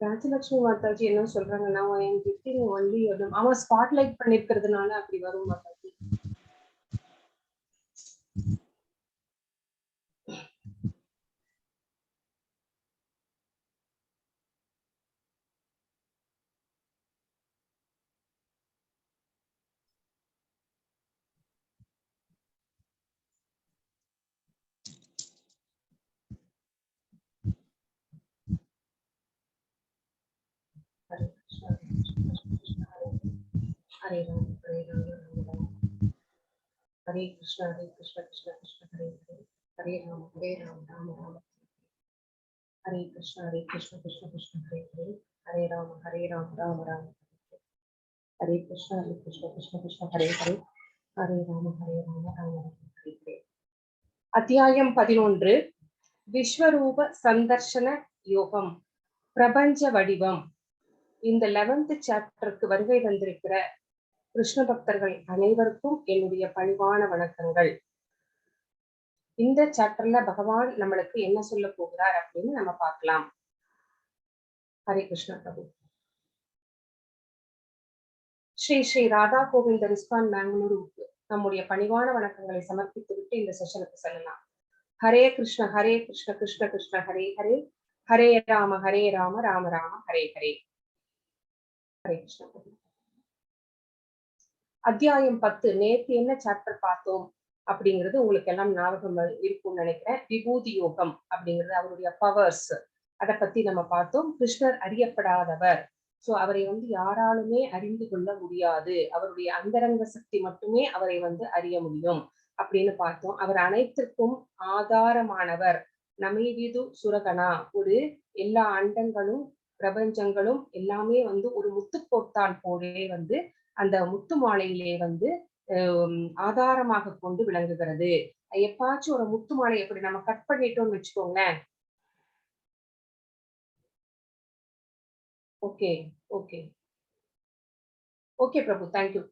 ராஜலட்சுமி மாதாஜி என்ன சொல்றாங்கன்னா, I am getting only. ஆமா, ஸ்பாட் லைட் பண்ணிருக்கிறதுனால அப்படி வரும் மாதாஜி. ஹரே கிருஷ்ணா, கிருஷ்ணா, ஹரே ராம, ஹரே ராம, ராம ராம. ஹரே கிருஷ்ணா, ஹரே கிருஷ்ணா, கிருஷ்ண கிருஷ்ண, ஹரே ஹரே. ஹரே ராம, ஹரே ராம, ராம ராம. ஹரே கிருஷ்ணா, ஹரே கிருஷ்ண, கிருஷ்ண கிருஷ்ண, ஹரே ஹரே. ஹரே ராம, ஹரே ராம, ராம ராம. ஹரே கிருஷ்ணா, ஹரே கிருஷ்ண, கிருஷ்ண கிருஷ்ண, ஹரே ஹரே. ஹரே ராம, ஹரே ராம, ராம ராம, ஹரே ஹரே. அத்தியாயம் 11, விஸ்வரூப சந்தர்ஷன யோகம், பிரபஞ்ச வடிவம். இந்த 11th சாப்டருக்கு வருகை வந்திருக்கிற கிருஷ்ண பக்தர்கள் அனைவருக்கும் என்னுடைய பணிவான வணக்கங்கள். இந்த சாப்டர்ல பகவான் நம்மளுக்கு என்ன சொல்ல போகிறார் அப்படின்னு நம்ம பார்க்கலாம். ஹரே கிருஷ்ணா பிரபு. ஸ்ரீ ஸ்ரீ ராதா கோவிந்த இஸ்கான் பெங்களூருக்கு நம்முடைய பணிவான வணக்கங்களை சமர்ப்பித்து விட்டு இந்த செஷனுக்கு செல்லலாம். ஹரே கிருஷ்ண ஹரே கிருஷ்ண கிருஷ்ண கிருஷ்ண ஹரே ஹரே, ஹரே ராம ஹரே ராம ராம ராம ஹரே ஹரே. ஹரே கிருஷ்ண பிரபு. அத்தியாயம் 10. நேத்து என்ன சாப்டர் பார்த்தோம் அப்படிங்கிறது உங்களுக்கு எல்லாம் ஞாபகம் இருக்கும்னு நினைக்கிறேன். விபூதி யோகம் அப்படிங்கிறது அவருடைய பவர்ஸ், அதை பத்தி நம்ம பார்த்தோம். கிருஷ்ணர் அறியப்படாதவர். சோ அவரை வந்து யாராலுமே அறிந்து கொள்ள முடியாது. அவருடைய அந்தரங்க சக்தி மட்டுமே அவரை வந்து அறிய முடியும் அப்படின்னு பார்த்தோம். அவர் அனைத்திற்கும் ஆதாரமானவர். நமைவிது சுரகனா, ஒரு எல்லா அண்டங்களும் பிரபஞ்சங்களும் எல்லாமே வந்து ஒரு முத்துக்கோட்டால் போலே வந்து அந்த முத்து மாலையிலே வந்து ஆதாரமாக கொண்டு விளங்குகிறது. எப்பாச்சும் ஒரு முத்து மாலை எப்படி நம்ம கட் பண்ணிட்டோம்னு வச்சுக்கோங்களேன். Okay okay okay Prabhu, thank you.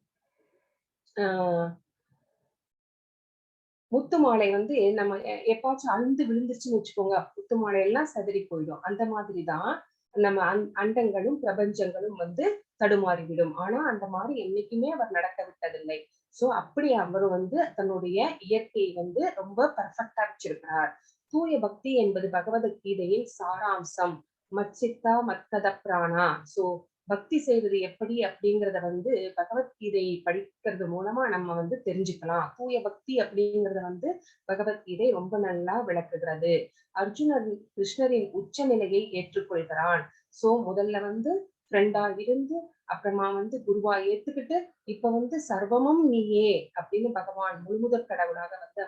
முத்து மாலை வந்து நம்ம எப்பாச்சும் அழுந்து விழுந்துச்சுன்னு வச்சுக்கோங்க, முத்து மாலை எல்லாம் சதறி போயிடும். அந்த மாதிரிதான் நம்ம அண்டங்களும் பிரபஞ்சங்களும் வந்து தடுமாறிவிடும். ஆனா அந்த மாதிரி என்னைக்குமே அவர் நடக்க விட்டதில்லை. சோ அப்படி அவர் வந்து தன்னுடைய இயற்கையை வந்து ரொம்ப பர்ஃபெக்டா வச்சிருக்கிறார். தூய பக்தி என்பது பகவத்கீதையின் சாராம்சம். மச்சித்தா மத்கத பிராணா. சோ பக்தி செய்வது எப்படி அப்படிங்கிறத வந்து பகவத்கீதையை படிக்கிறது மூலமா நம்ம வந்து தெரிஞ்சுக்கலாம். தூய பக்தி அப்படிங்கிறத வந்து பகவத்கீதை ரொம்ப நல்லா விளக்குகிறது. அர்ஜுனர் கிருஷ்ணரின் உச்ச நிலையை ஏற்றுக்கொள்கிறான். சோ முதல்ல வந்து ஃப்ரெண்டா இருந்து அப்புறமா வந்து குருவா ஏத்துக்கிட்டு இப்ப வந்து சர்வமும் நீயே அப்படின்னு பகவான் முழுமுதற் கடவுளாக வந்து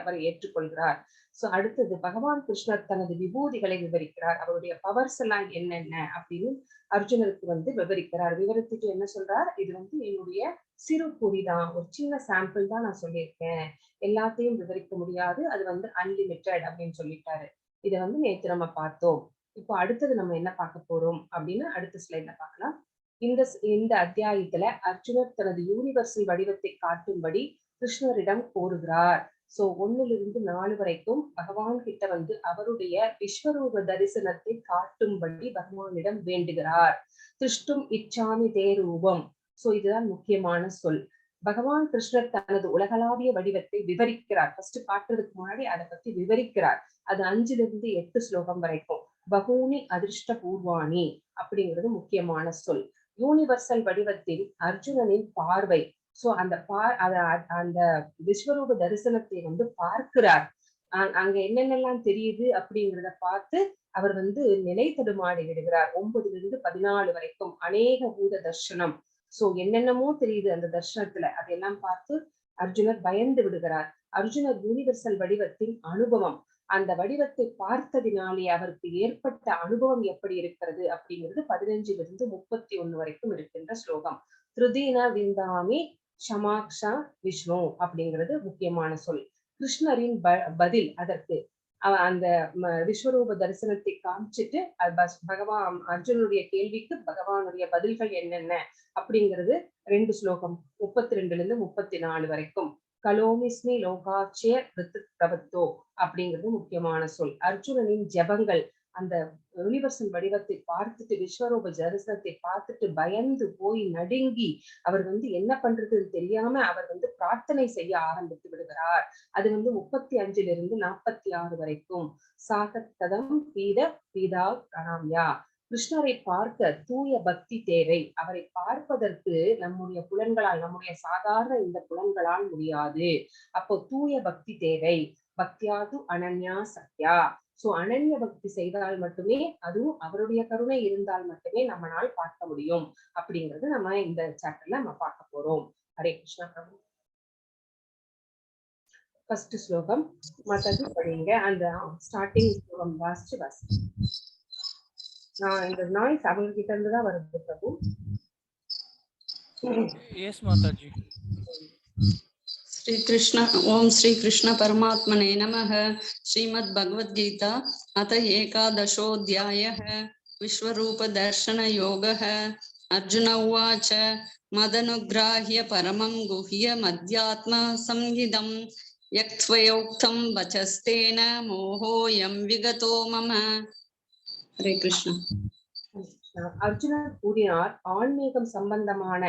அவரை ஏற்றுக்கொள்கிறார். சோ அடுத்தது பகவான் கிருஷ்ணர் தனது விபூதிகளை விவரிக்கிறார். அவருடைய பவர்ஸ் எல்லாம் என்னென்ன அப்படின்னு அர்ஜுனருக்கு வந்து விவரிக்கிறார். விவரித்துட்டு என்ன சொல்றார், இது வந்து என்னுடைய சிறு குறிதான், ஒரு சின்ன சாம்பிள் தான் நான் சொல்லியிருக்கேன், எல்லாத்தையும் விவரிக்க முடியாது, அது வந்து அன்லிமிட்டெட் அப்படின்னு சொல்லிட்டாரு. இதை வந்து நேற்று நம்ம பார்த்தோம். இப்போ அடுத்தது நம்ம என்ன பார்க்க போறோம் அப்படின்னு அடுத்த ஸ்லைட்ல பார்க்கலாம். இந்த இந்த அத்தியாயத்துல அர்ஜுனர் தனது யூனிவர்சல் வடிவத்தை காட்டும்படி கிருஷ்ணரிடம் கோருகிறார். சோ 1 லிருந்து 4 வரைக்கும் பகவான் கிட்ட வந்து அவருடைய விஸ்வரூப தரிசனத்தை காட்டும்படி பகவானிடம் வேண்டுகிறார். திருஷ்டும் இச்சாமி தே ரூபம். சோ இதுதான் முக்கியமான சொல். பகவான் கிருஷ்ணர் தனது உலகளாவிய வடிவத்தை விவரிக்கிறார். ஃபர்ஸ்ட் காட்டுறதுக்கு முன்னாடி அதை பத்தி விவரிக்கிறார். அது 5லிருந்து 8 ஸ்லோகம் வரைக்கும். பகூனி அதிர்ஷ்ட பூர்வாணி அப்படிங்கிறது முக்கியமான சொல். யூனிவர்சல் வடிவத்தின் அர்ஜுனனின் பார்வை. சோ அந்த அந்த விஸ்வரூப தரிசனத்தை வந்து பார்க்கிறார். அங்க என்னென்னலாம் தெரியுது அப்படிங்கிறத பார்த்து அவர் வந்து நிலை தடுமாறி விடுகிறார். 9லிருந்து 14 வரைக்கும் அநேக பூத தர்சனம். சோ என்னென்னமோ தெரியுது அந்த தர்சனத்துல. அதையெல்லாம் பார்த்து அர்ஜுனர் பயந்து விடுகிறார். அர்ஜுனர் யூனிவர்சல் வடிவத்தின் அனுபவம், அந்த வடிவத்தை பார்த்ததினாலே அவருக்கு ஏற்பட்ட அனுபவம் எப்படி இருக்கிறது அப்படிங்கிறது 15லிருந்து 31 வரைக்கும் இருக்கின்ற ஸ்லோகம். திருதீன விந்தாமி ஷமாக்ஷா விஷ்ணு அப்படிங்கிறது முக்கியமான சொல். கிருஷ்ணரின் பதில் அதற்கு அந்த விஸ்வரூப தரிசனத்தை காமிச்சிட்டு பகவான் அர்ஜுனுடைய கேள்விக்கு பகவானுடைய பதில்கள் என்னென்ன அப்படிங்கிறது 2 ஸ்லோகம் 32ல இருந்து 34 வரைக்கும். கலோமிஸ்மி லோகாட்சிய பிரவத்தோ அப்படிங்கிறது முக்கியமான சொல். அர்ஜுனனின் ஜபங்கள், அந்த யூனிவர்சல் வடிவத்தை பார்த்துட்டு, விஸ்வரூப தரிசனத்தை பார்த்துட்டு பயந்து போய் நடுங்கி அவர் வந்து என்ன பண்றதுன்னு தெரியாம அவர் வந்து பிரார்த்தனை செய்ய ஆரம்பித்து விடுகிறார். அது வந்து 35 இருந்து 46 வரைக்கும். சாகத்ததம் பீத பீதா பிரணாம்யா. கிருஷ்ணரை பார்க்க தூய பக்தி தேவை. அவரை பார்ப்பதற்கு நம்முடைய புலன்களால், நம்முடைய சாதாரண இந்த புலன்களால் முடியாது. அப்போ தூய பக்தி தேவை. பக்தியாது அனன்யா சத்யா. சோ அனன்ய பக்தி செய்தால் மட்டுமே, அதுவும் அவருடைய கருணை இருந்தால் மட்டுமே நம்மளால் பார்க்க முடியும் அப்படிங்கிறது நம்ம இந்த சாப்டர்ல நம்ம பார்க்க போறோம். ஹரே கிருஷ்ணா பிரபு. ஃபர்ஸ்ட் ஸ்லோகம் மாதாஜி படிங்க. அந்த ஸ்டார்டிங் ஸ்லோகம் வாசிச்சு வாசிச்சு. நான் இந்த நாய்ஸ் அவங்க கிட்ட இருந்து தான் வருது பிரபு. எஸ் மாதாஜி. श्रीकृष्ण ॐ श्रीकृष्ण परमात्मने नमः। श्रीमद्भगवद्गीता अथ एकादशोऽध्यायः विश्वरूपदर्शनयोगः। अर्जुन उवाच, मदनुग्राह्य परमं गुह्यमध्यात्म संहितं यत्त्वयोक्तं वचस्तेन मोहोऽयं विगतो मम। हरे कृष्ण। அர்ஜுனர் கூறினார், ஆன்மீகம் சம்பந்தமான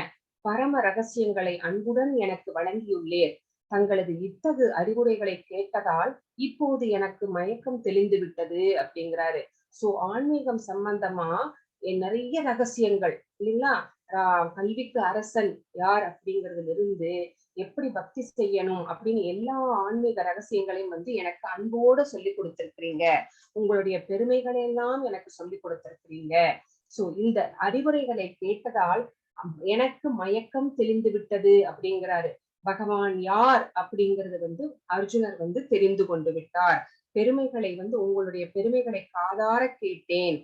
பரம ரகசியங்களை அன்புடன் எனக்கு வழங்கியுள்ளீர். தங்களது இத்தகு அறிவுரைகளை கேட்டதால் இப்போது எனக்கு மயக்கம் தெளிந்து விட்டது அப்படிங்கிறாரு. சோ ஆன்மீகம் சம்பந்தமா நிறைய ரகசியங்கள் இல்லைங்களா? கல்விக்கு அரசன் யார் அப்படிங்கறதுல இருந்து எப்படி பக்தி செய்யணும் அப்படின்னு எல்லா ஆன்மீக ரகசியங்களையும் வந்து எனக்கு அன்போட சொல்லி கொடுத்திருக்கிறீங்க. உங்களுடைய பெருமைகளை எல்லாம் எனக்கு சொல்லி கொடுத்திருக்கிறீங்க. சோ இந்த அறிவுரைகளை கேட்டதால் எனக்கு மயக்கம் தெளிந்து விட்டது அப்படிங்கிறாரு. பகவான் யார் அப்படிங்கிறது வந்து அர்ஜுனர் வந்து தெரிந்து கொண்டு விட்டார். பெருமைகளை வந்து உங்களுடைய பெருமைகளை காதார கேட்டேன்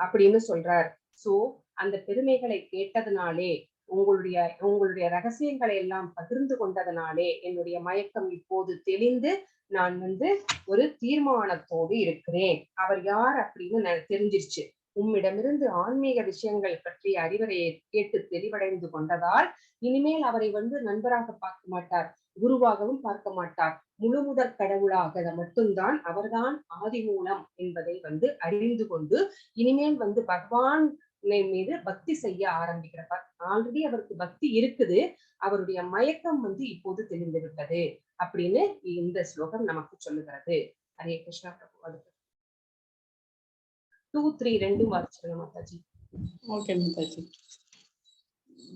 அப்படின்னு சொல்றார். சோ அந்த பெருமைகளை கேட்டதுனாலே, உங்களுடைய உங்களுடைய ரகசியங்களை எல்லாம் பகிர்ந்து கொண்டதனாலே என்னுடைய மயக்கம் இப்போது தெளிந்து நான் வந்து ஒரு தீர்மானத்தோடு இருக்கிறேன். அவர் யார் அப்படின்னு நான் தெரிஞ்சிருச்சு. உம்மிடமிருந்து ஆன்மீக விஷயங்கள் பற்றிய அறிவுரையை கேட்டு தெளிவடைந்து கொண்டதால் இனிமேல் அவரை வந்து நண்பராக பார்க்க மாட்டார், குருவாகவும் பார்க்க மாட்டார். முழு முதற் கடவுளாக மட்டும்தான் அவர்தான் ஆதிமூலம் என்பதை வந்து அறிந்து கொண்டு இனிமேல் வந்து பகவான் மீது பக்தி செய்ய ஆரம்பிக்கிறார். ஆல்ரெடி அவருக்கு பக்தி இருக்குது, அவருடைய மயக்கம் வந்து இப்போது தெளிந்து விட்டது அப்படின்னு இந்த ஸ்லோகம் நமக்கு சொல்லுகிறது. ஹரே கிருஷ்ணா பிரபு. அடுத்து 2 3 ரெண்டும் வாசிச்சிருங்க மாதாஜி. ஓகே மாதாஜி.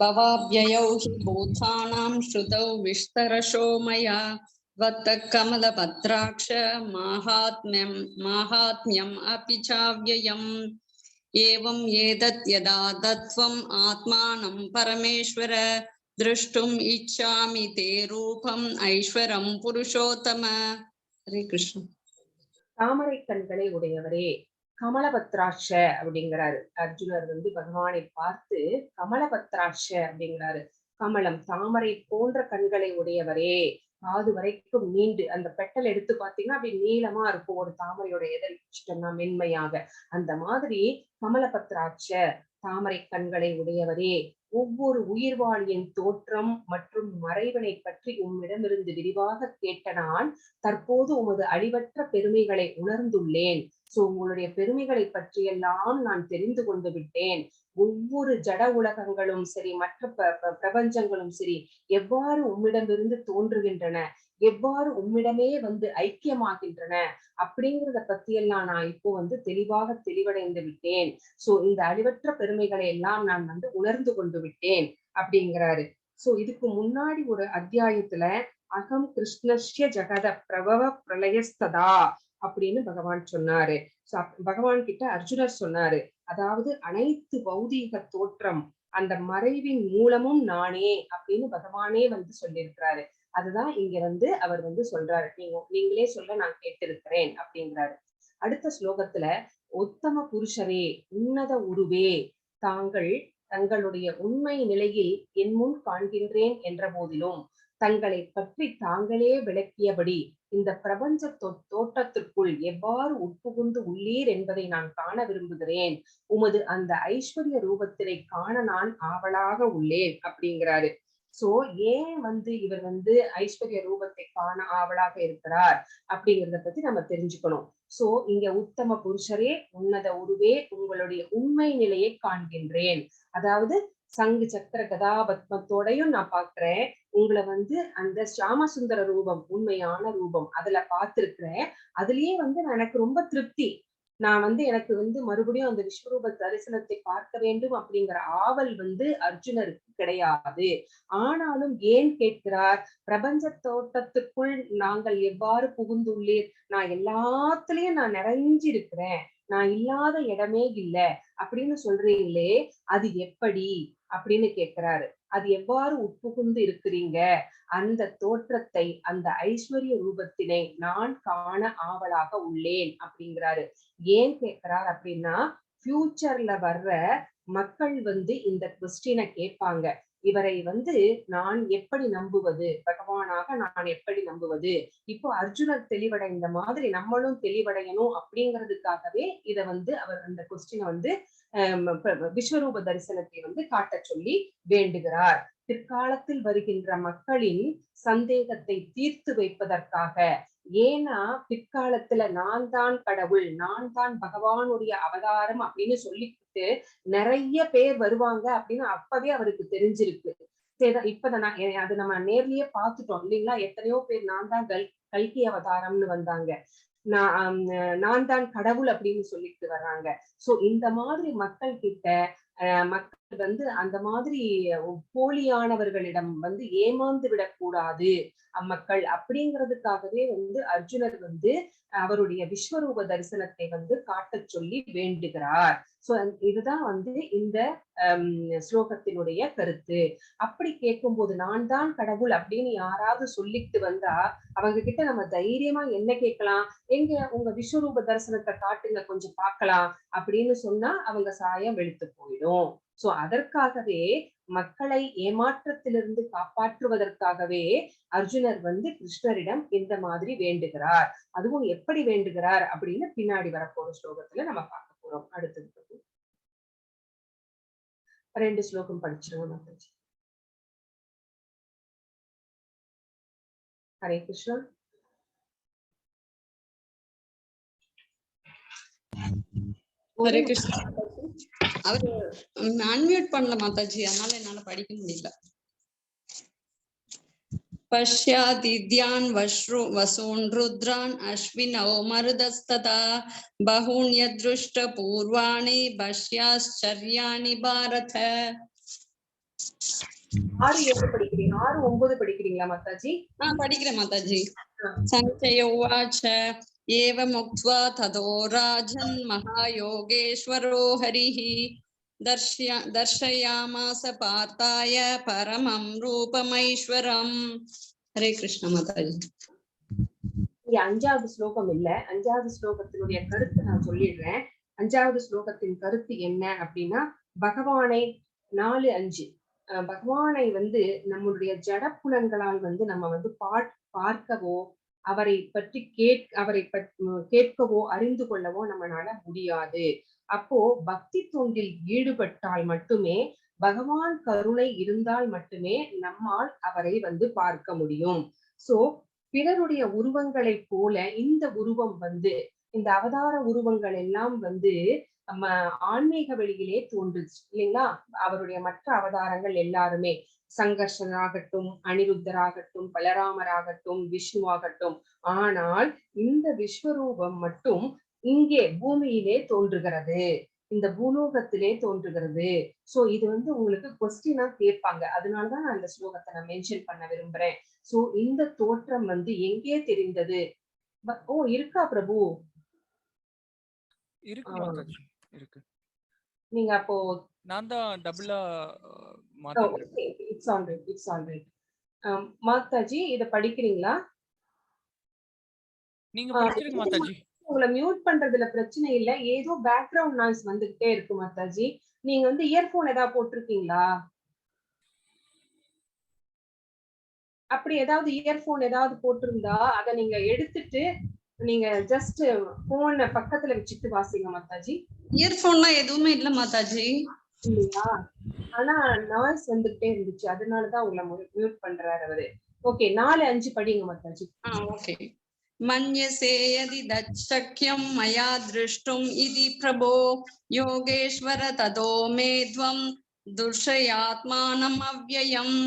भवाव्ययौ हि भूतानां श्रुतौ विस्तरशो मया त्वत्तः कमलपत्राक्ष माहात्म्यं माहात्म्यम् अपि चाव्ययम्। एवं एतत् यदा तत्त्वम् आत्मानं परमेश्वर द्रष्टुम् इच्छामि ते रूपम् ऐश्वरं पुरुषोत्तम। हरे कृष्ण। தாமரை கண்களை உடையவரே, கமலபத்ராட்ச அப்படிங்கிறாரு. அர்ஜுனர் வந்து பகவானை பார்த்து கமலபத்ராட்ச அப்படிங்கிறாரு. கமலம் தாமரை போன்ற கண்களை உடையவரே, காது வரைக்கும் நீண்டு அந்த பெட்டல் எடுத்து பாத்தீங்கன்னா அப்படி நீளமா இருக்கும். ஒரு தாமரையோட இதழ் வச்சுட்டோம்னா மென்மையாக அந்த மாதிரி கமலபத்ராட்ச தாமரை கண்களை உடையவரே, ஒவ்வொரு உயிர்வாளியின் தோற்றம் மற்றும் மறைவினை பற்றி உம்மிடமிருந்து விரிவாக கேட்ட நான் தற்போது உமது அழிவற்ற பெருமைகளை உணர்ந்துள்ளேன். சோ உங்களுடைய பெருமைகளை பற்றியெல்லாம் நான் தெரிந்து கொண்டு விட்டேன். ஒவ்வொரு ஜட உலகங்களும் சரி, மற்ற பிரபஞ்சங்களும் சரி, எவ்வாறு உம்மிடமிருந்து தோன்றுகின்றன, எவ்வாறு உம்மிடமே வந்து ஐக்கியமாகின்றன அப்படிங்கிறத பத்தியெல்லாம் நான் இப்போ வந்து தெளிவாக தெளிவடைந்து விட்டேன். சோ இந்த அழிவற்ற பெருமைகளை எல்லாம் நான் வந்து உணர்ந்து கொண்டு விட்டேன் அப்படிங்கிறாரு. சோ இதுக்கு முன்னாடி ஒரு அத்தியாயத்துல அகம் கிருஷ்ணஸ்ய ஜெகத பிரபவ பிரளயஸ்ததா அப்படின்னு பகவான் சொன்னாரு. சோ பகவான் கிட்ட அர்ஜுனர் சொன்னாரு, அதாவது அனைத்து பௌதீக தோற்றம் அந்த மறைவின் மூலமும் நானே அப்படின்னு பகவானே வந்து சொல்லியிருக்கிறாரு. அதுதான் இங்க வந்து அவர் வந்து சொல்றாரு, நீங்களே சொல்ல நான் கேட்டிருக்கிறேன் அப்படிங்கிறாரு. அடுத்த ஸ்லோகத்துல உத்தம புருஷரே, உன்னத உருவே, தாங்கள் தங்களுடைய உண்மை நிலையில் என் முன் காண்கின்றேன் என்ற போதிலும் தங்களை பற்றி தாங்களே விளக்கியபடி இந்த பிரபஞ்ச தோற்றத்திற்குள் எவ்வாறு உட்புகுந்து உள்ளீர் என்பதை நான் காண விரும்புகிறேன். உமது அந்த ஐஸ்வர்ய ரூபத்தினை காண நான் ஆவலாக உள்ளேன் அப்படிங்கிறாரு. சோ ஏன் வந்து இவர் வந்து ஐஸ்வர்ய ரூபத்தை காண ஆவலாக இருக்கிறார் அப்படிங்கிறத பத்தி நம்ம தெரிஞ்சுக்கணும். சோ இங்க உத்தம புருஷரே, உன்னத உருவே, உங்களுடைய உண்மை நிலையை காண்கின்றேன். அதாவது சங்கு சக்கர கதாபத்மத்தோடையும் நான் பாக்குறேன் உங்களை வந்து அந்த சியாமசுந்தர ரூபம், உண்மையான ரூபம் அதுல பார்த்திருக்கிறேன். அதுலயே வந்து எனக்கு ரொம்ப திருப்தி. நான் வந்து எனக்கு வந்து மறுபடியும் அந்த விஸ்வரூப தரிசனத்தை பார்க்க வேண்டும் அப்படிங்கிற ஆவல் வந்து அர்ஜுனருக்கு கிடையாது. ஆனாலும் ஏன் கேட்கிறார்? பிரபஞ்ச தோட்டத்துக்குள் நாங்கள் எவ்வாறு புகுந்துள்ளீர்? நான் எல்லாத்துலயும் நான் நிறைஞ்சிருக்கிறேன், நான் இல்லாத இடமே இல்லை அப்படின்னு சொல்றீங்களே, அது எப்படி அப்படின்னு கேட்கிறாரு. அது எவ்வாறு உட்புகுந்து இருக்கிறீங்க? அந்த தோற்றத்தை, அந்த ஐஸ்வர்ய ரூபத்தினை நான் காண ஆவலாக உள்ளேன் அப்படிங்கிறாரு. ஏன் கேட்கிறார் அப்படின்னா, ஃபியூச்சர்ல வர்ற மக்கள் வந்து இந்த கொஸ்டினை கேட்பாங்க. இவரை வந்து நான் எப்படி நம்புவது? பகவானாக நான் எப்படி நம்புவது? இப்போ அர்ஜுனர் தெளிவடைந்த மாதிரி நம்மளும் தெளிவடையணும் அப்படிங்கிறதுக்காகவே இத வந்து அவர் அந்த கொஸ்டினை வந்து விஸ்வரூப தரிசனத்தை வந்து காட்டச் சொல்லி வேண்டுகிறார். பிற்காலத்தில் வருகின்ற மக்களின் சந்தேகத்தை தீர்த்து வைப்பதற்காக. ஏன்னா பிற்காலத்துல நான் தான் கடவுள், நான் தான் பகவானுடைய அவதாரம் அப்படின்னு சொல்லிட்டு நிறைய பேர் வருவாங்க அப்படின்னு அப்பவே அவருக்கு தெரிஞ்சிருக்கு. சரி, இப்பதான் அது நம்ம நேர்லயே பார்த்துட்டோம் இல்லைங்களா? எத்தனையோ பேர் நான் தான் கல்கி அவதாரம்னு வந்தாங்க, நான் தான் கடவுள் அப்படின்னு சொல்லிட்டு வர்றாங்க. சோ இந்த மாதிரி மக்கள் கிட்ட மக்கள் வந்து அந்த மாதிரி போலியானவர்களிடம் வந்து ஏமாந்து விடக்கூடாது அம்மக்கள் அப்படிங்கிறதுக்காகவே வந்து அர்ஜுனர் வந்து அவருடைய விஸ்வரூப தரிசனத்தை வந்து காட்டச் சொல்லி வேண்டுகிறார். சோ இதுதான் வந்து இந்த ஸ்லோகத்தினுடைய கருத்து. அப்படி கேட்கும்போது நான் தான் கடவுள் அப்படின்னு யாராவது சொல்லிட்டு வந்தா அவங்க கிட்ட நம்ம தைரியமா என்ன கேட்கலாம்? எங்க உங்க விஸ்வரூப தரிசனத்தை காட்டுங்க, கொஞ்சம் பார்க்கலாம் அப்படின்னு சொன்னா அவங்க சாயம் வெளுத்து போயிடும். சோ அதற்காகவே மக்களை ஏமாற்றத்திலிருந்து காப்பாற்றுவதற்காகவே அர்ஜுனர் வந்து கிருஷ்ணரிடம் இந்த மாதிரி வேண்டுகிறார். அதுவும் எப்படி வேண்டுகிறார் அப்படின்னு பின்னாடி வரப்போற ஸ்லோகத்துல நம்ம பார்க்க போறோம். அடுத்தது 2 ஸ்லோகம் படிச்சிருவோம் மாதாஜி. ஹரே கிருஷ்ணா. ஹரே கிருஷ்ணா. அவரு அன்மியூட் பண்ணல மாதாஜி, அதனால என்னால படிக்க முடியல. பஷ்யாதித்யான் வசூன் ருத்ரான் அஸ்வினௌ மருதஸ்ததா பகூன்யத்ருஷ்ட பூர்வாணி பஷ்யாச்சர்யாணி பாரத. 6 7 படிக்கிறீங்க, 6 9 படிக்கிறீங்களா மாதாஜி? படிக்கிறேன் மாதாஜி. சஞ்சய உவாச்ச ஏவமுக்த்வா ததோ ராஜன் மகாயோகேஸ்வரோ ஹரிஹி தர்ஷயாமாச பார்த்தாய பரமம் ரூபமைஸ்வரம். ஹரே கிருஷ்ண மாதாஜி. இங்க 5வது ஸ்லோகம் இல்ல, 5வது ஸ்லோகத்தினுடைய கருத்து நான் சொல்லிடுறேன். 5வது ஸ்லோகத்தின் கருத்து என்ன அப்படின்னா, பகவானை 4 5 பகவானை வந்து நம்மளுடைய ஜடப்புலன்களால் வந்து நம்ம வந்து பார்க்கவோ அவரை பற்றி அவரை கேட்கவோ அறிந்து கொள்ளவோ நம்மளால முடியாது. அப்போ பக்தி தொண்டில் ஈடுபட்டால் மட்டுமே, பகவான் கருணை இருந்தால் மட்டுமே நம்மால் அவரை வந்து பார்க்க முடியும். சோ பிறருடைய உருவங்களை போல இந்த உருவம் வந்து, இந்த அவதார உருவங்கள் எல்லாம் வந்து நம்ம ஆன்மீக வெளியிலே தோன்றுச்சு இல்லைங்களா? அவருடைய மற்ற அவதாரங்கள் எல்லாருமே, சங்கர்ஷனாகட்டும், அனிருத்தராகட்டும், பலராமராகட்டும், விஷ்ணுவாகட்டும், ஆனால் இந்த விஸ்வரூபம் மட்டும் இங்கே பூமியிலே தோன்றுகிறது, இந்த பூலோகத்திலே தோன்றுகிறது. சோ இது வந்து உங்களுக்கு கொஸ்டினா கேட்பாங்க, அதனாலதான் நான் இந்த ஸ்லோகத்தை நான் மென்ஷன் பண்ண விரும்புறேன். சோ இந்த தோற்றம் வந்து எங்கே தெரிந்தது? ஓ இருக்கா பிரபு? இருக்கு மாதாஜி, இருக்கு. நீங்க அப்போ நான் தான் டபுளா மாத்திக்கிறேன். It's all right, it's all right. Mataji இத படிக்கிறீங்களா? நீங்க படிச்சிருங்க மாதாஜி. உங்களை மியூட் பண்றதுல பிரச்சனை இல்ல, ஏதோ பேக்ரவுண்ட் நாய்ஸ் வந்துகிட்டே இருக்கு மாதாஜி. நீங்க வந்து இயர்போன் ஏதாவது போட்டிருக்கீங்களா? அப்படி ஏதாவது இயர்போன் ஏதாவது போட்டிருந்தா அதை நீங்க எடுத்துட்டு நீங்க ஜஸ்ட் போன பக்கத்துல வச்சுட்டு வாசிங்க மாதாஜி. இயர்போன்லாம் எதுவுமே இல்ல மாதாஜி. இல்லையா? ஆனா நாய்ஸ் வந்துகிட்டே இருந்துச்சு, அதனாலதான் உங்களை மியூட் பண்றாரு அவரு. ஓகே, 4, 5 படிங்க மாதாஜி. ஓகே. மன்யசே யதி தச்சக்யம் மயா திருஷ்டும் இதி பிரபோ யோகேஸ்வர ததோ மே த்வம் துர்ஷயாத்மானம் அவ்யயம்.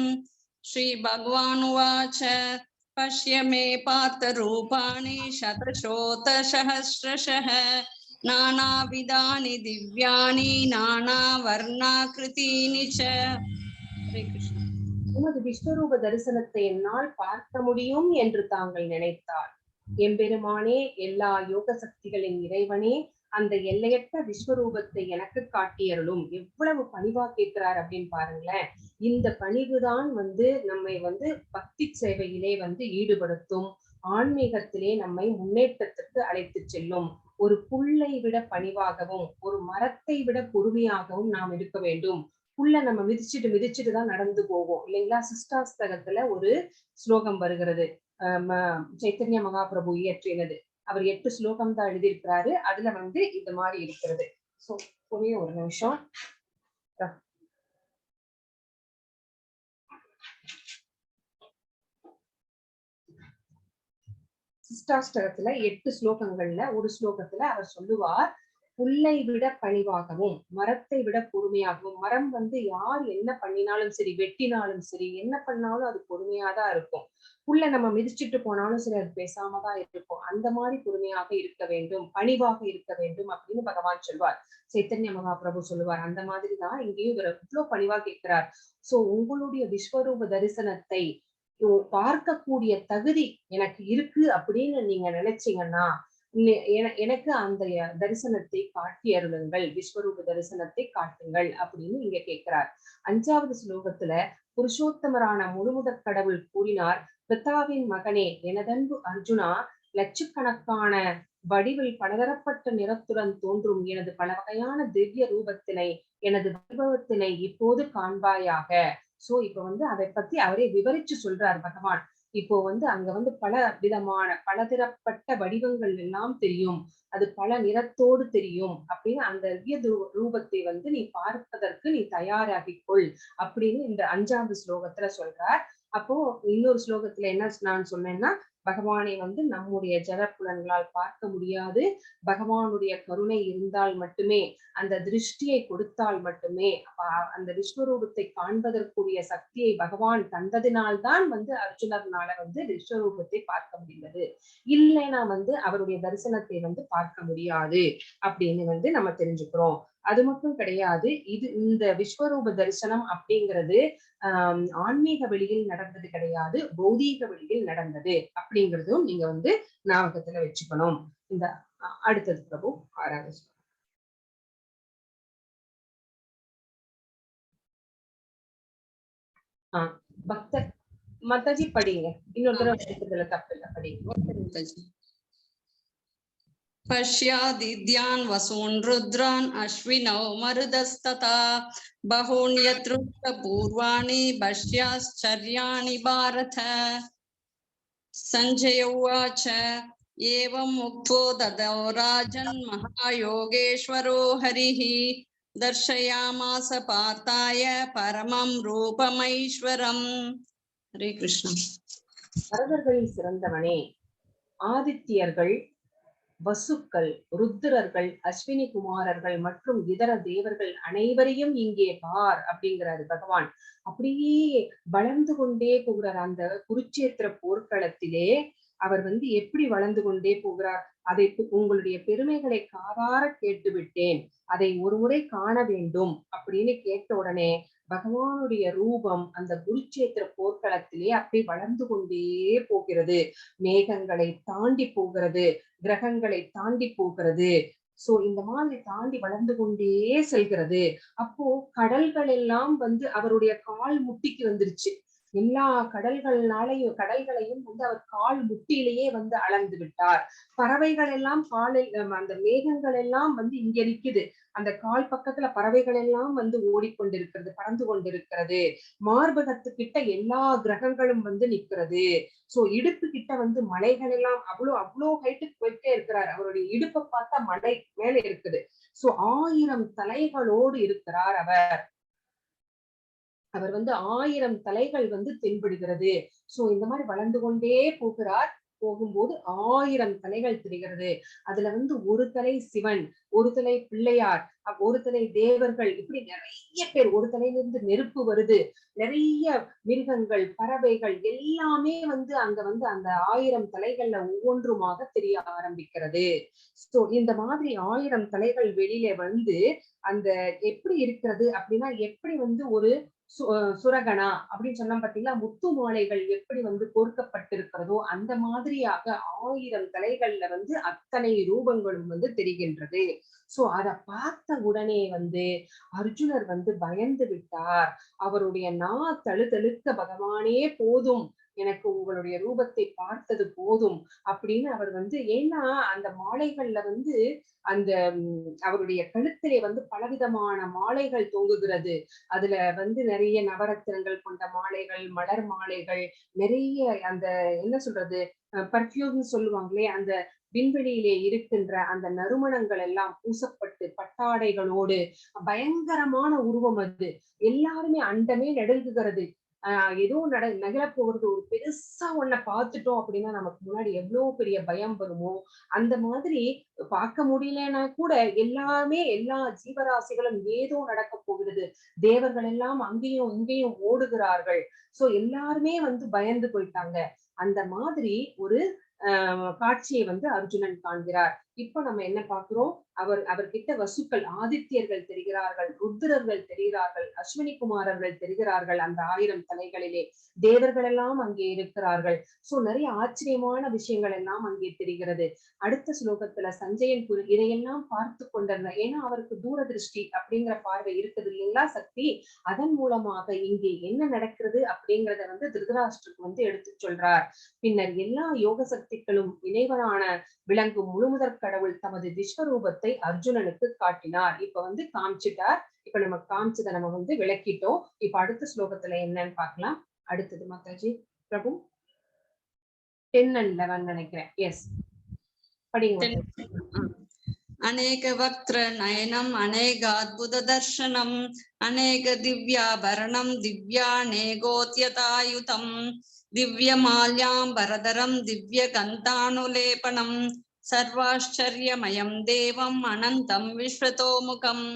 ஸ்ரீ பகவான் உவாச்ச பஷ்ய மே பார்த்த ரூபாணி சதசோத சஹஸ்ரஷः நானாவிதானி திவ்யானி நானா வர்ணாகிருதீனி ச. ஹரே கிருஷ்ணா. உமது விஸ்வரூப தரிசனத்தை என்னால் பார்க்க முடியும் என்று தாங்கள் நினைத்தார். எம்பெருமானே, எல்லா யோக சக்திகளின் இறைவனே, அந்த எல்லையற்ற விஸ்வரூபத்தை எனக்கு காட்டியருளும். எவ்வளவு பணிவா கேட்கிறார் அப்படின்னு பாருங்களேன். இந்த பணிவுதான் வந்து நம்மை வந்து பக்தி சேவையிலே வந்து ஈடுபடுத்தும், ஆன்மீகத்திலே நம்மை முன்னேற்றத்திற்கு அழைத்து செல்லும். ஒரு புல்லை விட பணிவாகவும் ஒரு மரத்தை விட பொறுமையாகவும் நாம் இருக்க வேண்டும். புல்லை நம்ம மிதிச்சுட்டு மிதிச்சுட்டு தான் நடந்து போவோம் இல்லைங்களா? சிஷ்டாஸ்தகத்துல ஒரு ஸ்லோகம் வருகிறது, சைத்தன்ய மகாபிரபு இயற்றினது. அவர் 8 ஸ்லோகம் தான் எழுதியிருக்கிறாரு. அதுல வந்து இந்த மாதிரி இருக்கிறது. சோ ஒரே ஒரு நிமிஷம். சிஷ்டாஷ்டகத்துல 8 ஸ்லோகங்கள்ல ஒரு ஸ்லோகத்துல அவர் சொல்லுவார், புல்லை விட பணிவாகவும் மரத்தை விட பொறுமையாகவும். மரம் வந்து யார் என்ன பண்ணினாலும் சரி, வெட்டினாலும் சரி, என்ன பண்ணாலும் அது பொறுமையாதான் இருக்கும். புல்லை நம்ம மிதிச்சுட்டு போனாலும் சரி, அது பேசாம தான் இருக்கும். அந்த மாதிரி பொறுமையாக இருக்க வேண்டும், பணிவாக இருக்க வேண்டும் அப்படின்னு பகவான் சொல்வார், சைத்தன்ய மகாபிரபு சொல்லுவார். அந்த மாதிரிதான் இங்கேயும் இவர் இவ்வளவு பணிவா கேட்கிறார். சோ உங்களுடைய விஸ்வரூப தரிசனத்தை பார்க்கக்கூடிய தகுதி எனக்கு இருக்கு அப்படின்னு நீங்க நினைச்சீங்கன்னா எனக்கு அந்த தரிசனத்தை காட்டி அருளுங்கள், விஸ்வரூப தரிசனத்தை காட்டுங்கள் அப்படின்னு இங்க கேட்கிறார். 5வது ஸ்லோகத்துல புருஷோத்தமரான முழுமுதற் கடவுள் கூறினார், பிதாவின் மகனே, எனதன்பு அர்ஜுனா, லட்சக்கணக்கான வடிவில் பலதரப்பட்ட நிறத்துடன் தோன்றும் எனது பல வகையான திவ்ய ரூபத்தினை, எனது வைபவத்தினை இப்போது காண்பாயாக. சோ இப்ப வந்து அதை பத்தி அவரே விவரிச்சு சொல்றார் பகவான். இப்போ வந்து அங்க வந்து பல விதமான பலதரப்பட்ட வடிவங்கள் எல்லாம் தெரியும், அது பல நிறத்தோடு தெரியும் அப்படின்னு அந்த திவ்ய ரூபத்தை வந்து நீ பார்ப்பதற்கு நீ தயாராகிக்கொள் அப்படின்னு இந்த 5வது ஸ்லோகத்துல சொல்றார். அப்போ இன்னொரு ஸ்லோகத்துல என்ன நான் சொன்னேன்னா, பகவானை வந்து நம்முடைய ஜடப்புலன்களால் பார்க்க முடியாது, பகவானுடைய கருணை இருந்தால் மட்டுமே, அந்த திருஷ்டியை கொடுத்தால் மட்டுமே, அந்த விஸ்வரூபத்தை காண்பதற்குரிய சக்தியை பகவான் தந்ததினால்தான் வந்து அர்ஜுனர்னால வந்து விஸ்வரூபத்தை பார்க்க முடிந்தது. இல்லைன்னா வந்து அவருடைய தரிசனத்தை வந்து பார்க்க முடியாது அப்படின்னு வந்து நம்ம தெரிஞ்சுக்கிறோம். அது மட்டும் கிடையாது, இது இந்த விஸ்வரூப தரிசனம் அப்படிங்கிறது ஆன்மீக வெளியில் நடந்தது கிடையாது, பௌதீக வெளியில் நடந்தது அப்படிங்கிறதும் நீங்க வந்து ஞாபகத்துல வச்சுக்கணும். இந்த அடுத்தது பிரபு 6வது. பக்தர் மாதாஜி படிங்க, இன்னொரு தடவை தப்பு இல்லை, படிங்க. பஷ்யாதித்யான் வசூன் ருத்ரான் அஸ்வினௌ மருதஸ்ததா பகூன்யத்ருஷ்ட பூர்வாணி பஷ்யாச்சர்யாணி பாரத. சஞ்சய உவாச்ச ஏவம் முக்தோ ததோ ராஜன் மகாயோகேஸ்வரோ ஹரிஹி தர்ஷயாமாச பார்த்தாய பரமம் ரூபமைஸ்வரம். ஹரே கிருஷ்ணா. பரதர்களில் சிறந்தவனே, ஆதித்யர்கள், வசுக்கள், ருத்ரர்கள், அஸ்வினி குமாரர்கள் மற்றும் இதர தேவர்கள் அனைவரையும் இங்கே பார் அப்படிங்கிறாரு பகவான். அப்படியே வளர்ந்து கொண்டே போகிறார். அந்த குருட்சேத்திர போர்க்களத்திலே அவர் வந்து எப்படி வளர்ந்து கொண்டே போகிறார். அதை உங்களுடைய பெருமைகளை காதார கேட்டு விட்டேன், அதை ஒரு முறை காண வேண்டும் அப்படின்னு கேட்ட உடனே பகவானுடைய ரூபம் அந்த குருட்சேத்திர போர்க்களத்திலே அப்படி வளர்ந்து கொண்டே போகிறது. மேகங்களை தாண்டி போகிறது, கிரகங்களை தாண்டி போகிறது. சோ இந்த மாதிரி தாண்டி வளர்ந்து கொண்டே செல்கிறது. அப்போ கடல்கள் எல்லாம் வந்து அவருடைய கால் முட்டிக்கு வந்துருச்சு. எல்லா கடல்கள்னாலையும் கடல்களையும் வந்து அவர் கால் முட்டியிலேயே வந்து அளந்து விட்டார். பறவைகள் எல்லாம் காலில், அந்த மேகங்கள் எல்லாம் வந்து இங்க நிக்குது, அந்த கால் பக்கத்துல பறவைகள் எல்லாம் வந்து ஓடிக்கொண்டிருக்கிறது, பறந்து கொண்டிருக்கிறது. மார்பகத்துக்கிட்ட எல்லா கிரகங்களும் வந்து நிக்கிறது. சோ இடுப்பு கிட்ட வந்து மலைகள் எல்லாம் அவ்வளோ அவ்வளோ ஹைட்டுக்கு போயிட்டே இருக்கிறார். அவருடைய இடுப்பை பார்த்தா மலை மேல இருக்குது. சோ 1000 தலைகளோடு இருக்கிறார் அவர். அவர் வந்து 1000 தலைகள் வந்து தென்படுகிறது. சோ இந்த மாதிரி வளர்ந்து கொண்டே போகிறார். போகும்போது 1000 தலைகள் தெரிகிறது. அதுல வந்து ஒரு தலை சிவன், ஒரு தலை பிள்ளையார், ஒரு தலை தேவர்கள், இப்படி நிறைய பேர். ஒரு தலையிலிருந்து நெருப்பு வருது, நிறைய மிருகங்கள், பறவைகள் எல்லாமே வந்து அங்க வந்து அந்த 1000 தலைகள்ல ஒவ்வொன்றுமாக தெரிய ஆரம்பிக்கிறது. சோ இந்த மாதிரி 1000 தலைகள் வெளியில வந்து அந்த எப்படி இருக்கிறது அப்படின்னா, எப்படி வந்து ஒரு சுரகணா அப்படின்னு சொன்னா பாத்தீங்களா, முத்து மாலைகள் எப்படி வந்து கோர்க்கப்பட்டிருக்கிறதோ அந்த மாதிரியாக 1000 தலைகள்ல வந்து அத்தனை ரூபங்களும் வந்து தெரிகின்றது. சோ அத பார்த்த உடனே வந்து அர்ஜுனர் வந்து பயந்து விட்டார். அவருடைய நா தழுதழுக்க, பகவானே போதும், எனக்கு உங்களுடைய ரூபத்தை பார்த்தது போதும் அப்படின்னு அவர் வந்து, ஏன்னா அந்த மாலைகள்ல வந்து அந்த அவருடைய கழுத்திலே வந்து பலவிதமான மாலைகள் தொங்குகிறது. அதுல வந்து நிறைய நவரத்தினங்கள் கொண்ட மாலைகள், மலர் மாலைகள், நிறைய அந்த என்ன சொல்றது பர்ஃபியூம் சொல்லுவாங்களே, அந்த விண்வெளியிலே இருக்கின்ற அந்த நறுமணங்கள் எல்லாம் பூசப்பட்டு பட்டாடைகளோடு பயங்கரமான உருவம் அது. எல்லாருமே அண்டமே நடுங்குகிறது. ஏதோ நகரப் போகிறது, ஒரு பெருசா ஒன்ன பார்த்துட்டோம் அப்படின்னா நமக்கு முன்னாடி எவ்வளவு பெரிய பயம் வருமோ அந்த மாதிரி பார்க்க முடியலன்னா கூட எல்லாமே எல்லா ஜீவராசிகளும் ஏதோ நடக்க போகிறது, தேவர்கள் எல்லாம் அங்கேயும் இங்கேயும் ஓடுகிறார்கள். சோ எல்லாருமே வந்து பயந்து போயிட்டாங்க. அந்த மாதிரி ஒரு காட்சியை வந்து அர்ஜுனன் காண்கிறார். இப்ப நம்ம என்ன பாக்குறோம், அவர்கிட்ட வசுக்கள், ஆதித்யர்கள் தெரிகிறார்கள், ருத்ரர்கள் தெரிகிறார்கள், அஸ்வினி குமாரர்கள் தெரிகிறார்கள். அந்த 1000 தலைகளிலே தேவர்கள் எல்லாம் அங்கே இருக்கிறார்கள். சோ நிறைய ஆச்சரியமான விஷயங்கள் எல்லாம் அங்கே தெரிகிறது. அடுத்த ஸ்லோகத்துல சஞ்சயன் இதையெல்லாம் பார்த்து கொண்டிருந்த, ஏன்னா அவருக்கு தூர திருஷ்டி அப்படிங்கிற பார்வை இருக்குது இல்லைங்களா, சக்தி, அதன் மூலமாக இங்கே என்ன நடக்கிறது அப்படிங்கிறத வந்து திருதராஷ்டிரருக்கு வந்து எடுத்து சொல்றார். பின்னர் எல்லா யோக சக்திகளும் இணைவனான விளங்கும் முழுமுதற் கடவுள் தமது விஸ்வரூபத்தை அர்ஜுனனுக்கு காட்டினார். இப்ப வந்து காமிச்சிட்டார். இப்ப நம்ம காமிச்சதை நம்ம வந்து விளக்கிட்டோம். இப்ப அடுத்த ஸ்லோகத்துல என்னன்னு பார்க்கலாம். அடுத்தது மாதாஜி பிரபு 10 and 11 நினைக்கிறேன். எஸ், படிங்க. அநேக வக்திர நயனம் அநேகாத்புத தர்ஷனம் அநேக திவ்யாபரணம் திவ்யாநேகோத்யதாயுதம் திவ்யமால்யாம்பரதரம் திவ்ய கந்தானுலேபனம் சர்வாச்சரியமயம் தேவம் அனந்தம் விஸ்வதோமுகம்.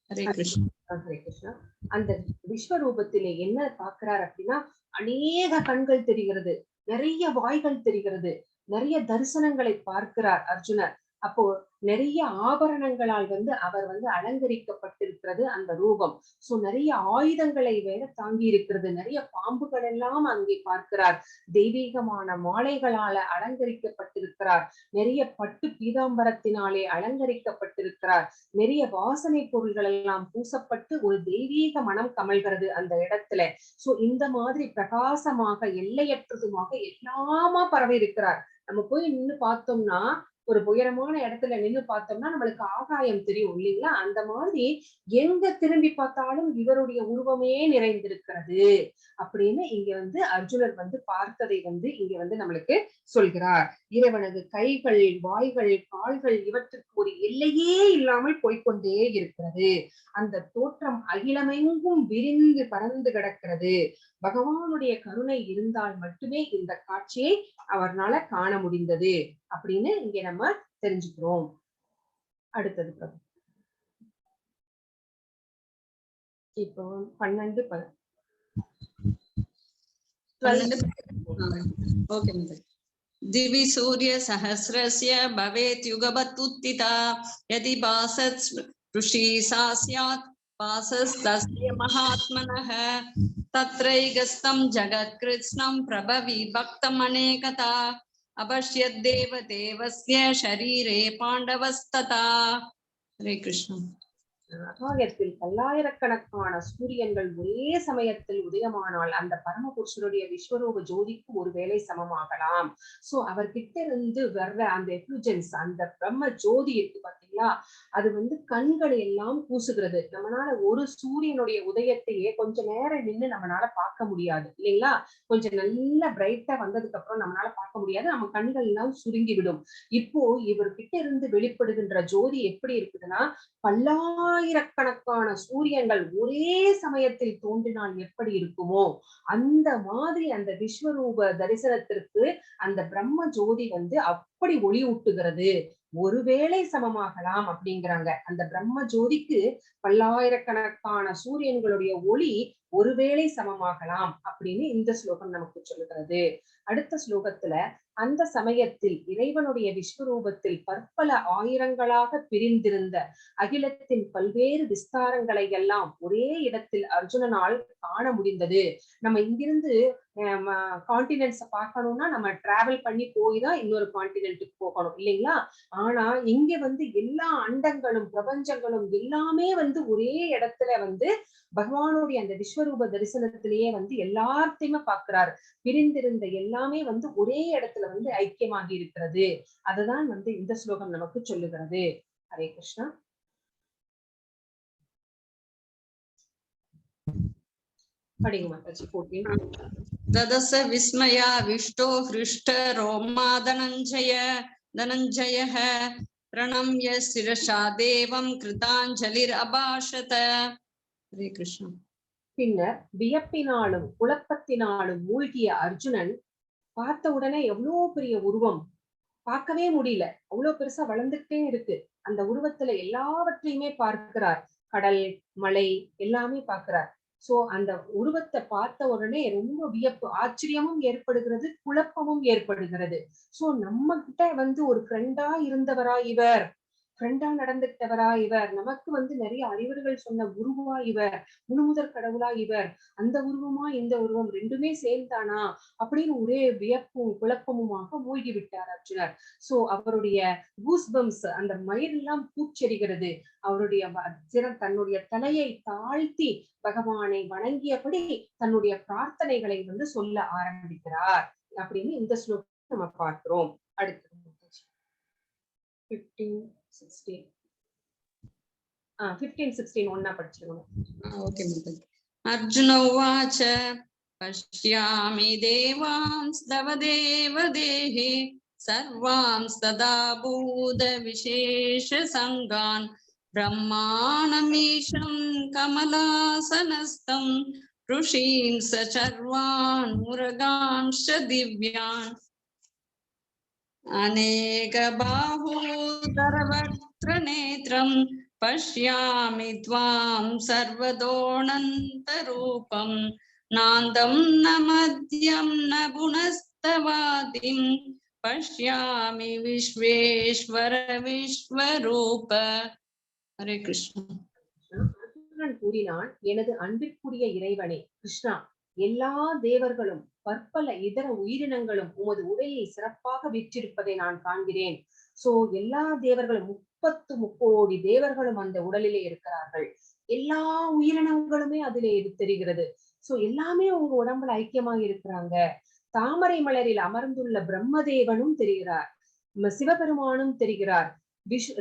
ஹரே கிருஷ்ணா. ஹரே கிருஷ்ணா. அந்த விஸ்வரூபத்திலே என்ன பாக்குறார் அப்படின்னா, அநேக கண்கள் தெரிகிறது, நிறைய வாய்கள் தெரிகிறது, நிறைய தரிசனங்களை பார்க்கிறார் அர்ஜுனர். அப்போ நிறைய ஆபரணங்களால் வந்து அவர் வந்து அலங்கரிக்கப்பட்டிருக்கிறது அந்த ரூபம். சோ நிறைய ஆயுதங்களை வேற தாங்கி இருக்கிறது, நிறைய பாம்புகள் எல்லாம் அங்கே பார்க்கிறார், தெய்வீகமான மாலைகளால அலங்கரிக்கப்பட்டிருக்கிறார், நிறைய பட்டு பீதாம்பரத்தினாலே அலங்கரிக்கப்பட்டிருக்கிறார், நிறைய வாசனை பொருள்கள் எல்லாம் பூசப்பட்டு ஒரு தெய்வீக மனம் கமழ்கிறது அந்த இடத்துல. சோ இந்த மாதிரி பிரகாசமாக எல்லையற்றதுமாக எல்லாமா பரவி இருக்கிறார். நம்ம போய் நின்னு பார்த்தோம்னா, ஒரு உயரமான இடத்துல நின்னு பார்த்தோம்னா நம்மளுக்கு ஆகாயம் தெரியும் இல்லைங்களா? அந்த மாதிரி எங்க திரும்பி பார்த்தாலும் இவருடைய உருவமே நிறைந்திருக்கிறது அப்படின்னு இங்க வந்து அர்ஜுனர் வந்து பார்த்ததை வந்து இங்க வந்து நம்மளுக்கு சொல்கிறார். இறைவனது கைகள், வாய்கள், கால்கள் இவற்றுக்கு ஒரு எல்லையே இல்லாமல் போய்க்கொண்டே இருக்கிறது. அந்த தோற்றம் அகிலமெங்கும் விரிந்து பறந்து கிடக்கிறது. பகவானுடைய கருணை இருந்தால் மட்டுமே இந்த காட்சியை அவர்னால காண முடிந்தது அப்படின்னு இங்க நம்ம தெரிஞ்சுக்கிறோம். அடுத்தது பிரபு இப்போ 12 ஓகே. दिवि सूर्यसहस्रस्य भवेत् युगवत् उत्थिता यदि भासत् ऋषि सा स्यात् भासस्तस्य महात्मनः तत्रैकस्तं जगत्कृत्स्नं प्रभवि भक्तमनेकता अपश्यद्देव देवस्य शरीरे पाण्डवस्तथा. हरे कृष्ण. ஆகாயத்தில் பல்லாயிரக்கணக்கான சூரியன்கள் ஒரே சமயத்தில் உதயமானால் அந்த பரமபுருஷனுடைய விஸ்வரூப ஜோதிக்கு ஒருவேளை சமமாகலாம். சோ அவர்கிட்ட இருந்து வர்ற அந்த எஃப்ளூஜென்ஸ், அந்த பிரம்ம ஜோதி இருக்கு பாத்தீங்களா, அது வந்து கண்களை எல்லாம் கூசுகிறது. நம்மளால ஒரு சூரியனுடைய உதயத்தையே கொஞ்ச நேரம் நின்னு நம்மளால பார்க்க முடியாது இல்லைங்களா? கொஞ்சம் நல்லா பிரைட்டா வந்ததுக்கு அப்புறம் நம்மளால பார்க்க முடியாது, நம்ம கண்கள் எல்லாம் சுருங்கி விடும். இப்போ இவர்கிட்ட இருந்து வெளிப்படுகின்ற ஜோதி எப்படி இருக்குதுன்னா, பல்லாயிரக்கணக்கான சூரியன்கள் ஒரே சமயத்தில் தோன்றினால் எப்படி இருக்குமோ அந்த மாதிரி அந்த விஸ்வரூப தரிசனத்திற்கு அந்த பிரம்ம ஜோதி வந்து அப்படி ஒளி ஊட்டுகிறது. ஒருவேளை சமமாகலாம் அப்படிங்கிறாங்க. அந்த பிரம்ம ஜோதிக்கு பல்லாயிரக்கணக்கான சூரியன்களுடைய ஒளி ஒருவேளை சமமாகலாம் அப்படின்னு இந்த ஸ்லோகம் நமக்கு சொல்லுகிறது. அடுத்த ஸ்லோகத்துல அந்த சமயத்தில் இறைவனுடைய விஸ்வரூபத்தில் பற்பல ஆயிரங்களாக பிரிந்திருந்த அகிலத்தின் பல்வேறு விஸ்தாரங்களை எல்லாம் ஒரே இடத்தில் அர்ஜுனனால் காண முடிந்தது. நம்ம இங்கிருந்து கான்டினென்ட்ஸ பார்க்கணும்னா நம்ம டிராவல் பண்ணி போய் தான் இன்னொரு கான்டினென்ட்டுக்கு போகணும் இல்லைங்களா? ஆனா இங்க வந்து எல்லா அண்டங்களும் பிரபஞ்சங்களும் எல்லாமே வந்து ஒரே இடத்துல வந்து பகவானுடைய அந்த விஸ்வரூப தரிசனத்திலேயே வந்து எல்லாத்தையுமே பாக்குறாரு. பிரிந்திருந்த எல்லாமே வந்து ஒரே இடத்துல வந்து ஐக்கியமாகி இருக்கிறது. அதுதான் வந்து இந்த ஸ்லோகம் நமக்கு சொல்லுகிறது. ஹரே கிருஷ்ணா. படிங்க மாதாஜி. 14. ததச விஸ்மயா விஷ்டோ ஹிருஷ்ட ரோமா தனஞ்சய தனஞ்சயः பிரணம்ய சிரசா தேவம் கிருதாஞ்சலிர் அபாஷத. ஹரே கிருஷ்ணா. பின்னர் வியப்பினாலும் குழப்பத்தினாலும் மூழ்கிய அர்ஜுனன் பார்த்த உடனே எவ்வளோ பெரிய உருவம், பார்க்கவே முடியல, அவ்வளவு பெருசா வளர்ந்துட்டே இருக்கு. அந்த உருவத்துல எல்லாவற்றையுமே பார்க்கிறார். கடல், மலை எல்லாமே பார்க்கிறார். சோ அந்த உருவத்தை பார்த்த உடனே ரொம்ப வியப்பு, ஆச்சரியமும் ஏற்படுகிறது, குழப்பமும் ஏற்படுகிறது. சோ நம்ம கிட்ட வந்து ஒரு ஃப்ரெண்டா இருந்தவரா இவர், ஃப்ரெண்டா நடந்துட்டவரா இவர், நமக்கு வந்து நிறைய அறிவுரைகள் சொன்ன குருவா இவர், முழுமுதற் கடவுளா இவர், அந்த உருவமா இந்த உருவம் ரெண்டுமே சேர்ந்தானா அப்படின்னு ஒரே வியப்பும் குழப்பமுமாக மூழ்கி விட்டார் அர்ஜுனர். சோ அவருடைய கூஸ்பம்ஸ், அந்த மயிரெல்லாம் பூச்செறிகிறது. அவருடைய தன்னுடைய தலையை தாழ்த்தி பகவானை வணங்கியபடி தன்னுடைய பிரார்த்தனைகளை வந்து சொல்ல ஆரம்பிக்கிறார் அப்படின்னு இந்த ஸ்லோகம் நம்ம பார்க்கிறோம். அடுத்து 15 16 15 16 ஒன்னா படிச்சிருக்கோம். ஓகே மாதாஜி. அர்ஜுன உவாச்ச பஷ்யாமி தேவாம்ஸ்தவ தேவ தேஹே சர்வாம்ஸ்ததா பூத விசேஷ சங்கான் பிரம்மாணமீஷம் கமலாசனஸ்தம் ருஷீன் சர்வான் முருகான்ஷ திவ்யான் அநேக பாஹூதரவக்த்ரநேத்ரம் பஷ்யாமி த்வாம் சர்வதோணந்தரூபம் நாந்தம் ந மத்யம் ந குணஸ்தவாதிம் பஷ்யாமி விஸ்வேஸ்வர விஸ்வரூப. ஹரே கிருஷ்ணா. அர்ஜுனன் கூறினான், எனது அன்பிற்குரிய இறைவனே கிருஷ்ணா, எல்லா தேவர்களும் பற்பல இதர உயிரினங்களும் உமது உடலில் சிறப்பாக விற்றிருப்பதை நான் காண்கிறேன். சோ எல்லா தேவர்களும் 33 கோடி தேவர்களும் அந்த உடலிலே இருக்கிறார்கள். எல்லா உயிரினங்களுமே அதிலே தெரிகிறது. சோ எல்லாமே உங்க உடம்புல ஐக்கியமாக இருக்கிறாங்க. தாமரை மலரில் அமர்ந்துள்ள பிரம்மதேவனும் தெரிகிறார், சிவபெருமானும் தெரிகிறார்,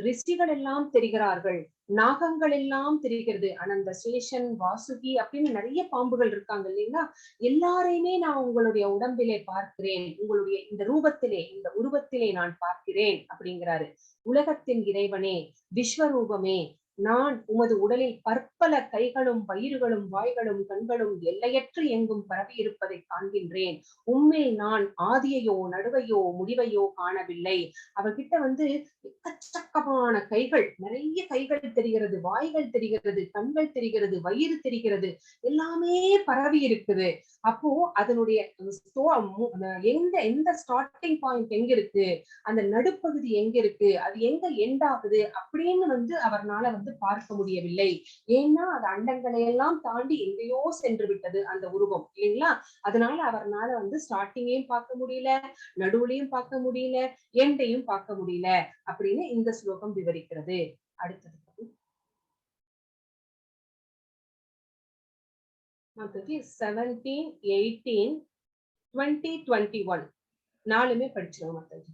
ரிஷிகள் எல்லாம் தெரிகிறார்கள், நாகங்கள் எல்லாம் தெரிகிறது, அனந்த சேஷன், வாசுகி அப்படின்னு நிறைய பாம்புகள் இருக்காங்க இல்லைங்களா? எல்லாரையுமே நான் உங்களுடைய உடம்பிலே பார்க்கிறேன், உங்களுடைய இந்த ரூபத்திலே, இந்த உருவத்திலே நான் பார்க்கிறேன் அப்படிங்கிறாரு. உலகத்தின் இறைவனே, விஸ்வரூபமே, நான் உமது உடலில் பற்பல கைகளும் வயிறுகளும் வாய்களும் கண்களும் எல்லையற்று எங்கும் பரவி இருப்பதை காண்கின்றேன். உம்மில் நான் ஆதியையோ நடுவையோ முடிவையோ காணவில்லை. அவர்கிட்ட வந்து எக்கச்சக்கமான கைகள், நிறைய கைகள் தெரிகிறது, வாய்கள் தெரிகிறது, கண்கள் தெரிகிறது, வயிறு தெரிகிறது, எல்லாமே பரவி இருக்குது. அப்போ அதனுடைய எந்த எந்த ஸ்டார்டிங் பாயிண்ட் எங்க இருக்கு, அந்த நடுப்பகுதி எங்க இருக்கு, அது எங்க எண்ட் ஆகுது அப்படின்னு வந்து அவர்னால வந்து பார்க்க முடியவில்லை. ஏன்னா அது அண்டங்களை எல்லாம் தாண்டி எங்கேயோ சென்று விட்டது அந்த உருவம் இல்லைங்களா? அதனால அவர்னால வந்து ஸ்டார்டிங்கையும் பார்க்க முடியல, நடுவுலையும் பார்க்க முடியல, எண்டையும் பார்க்க முடியல அப்படின்னு இந்த ஸ்லோகம் விவரிக்கிறது. அடுத்தது Mataji, 17, 18, 20, 21 நாலுமே படிச்சிருங்க மாதாஜி.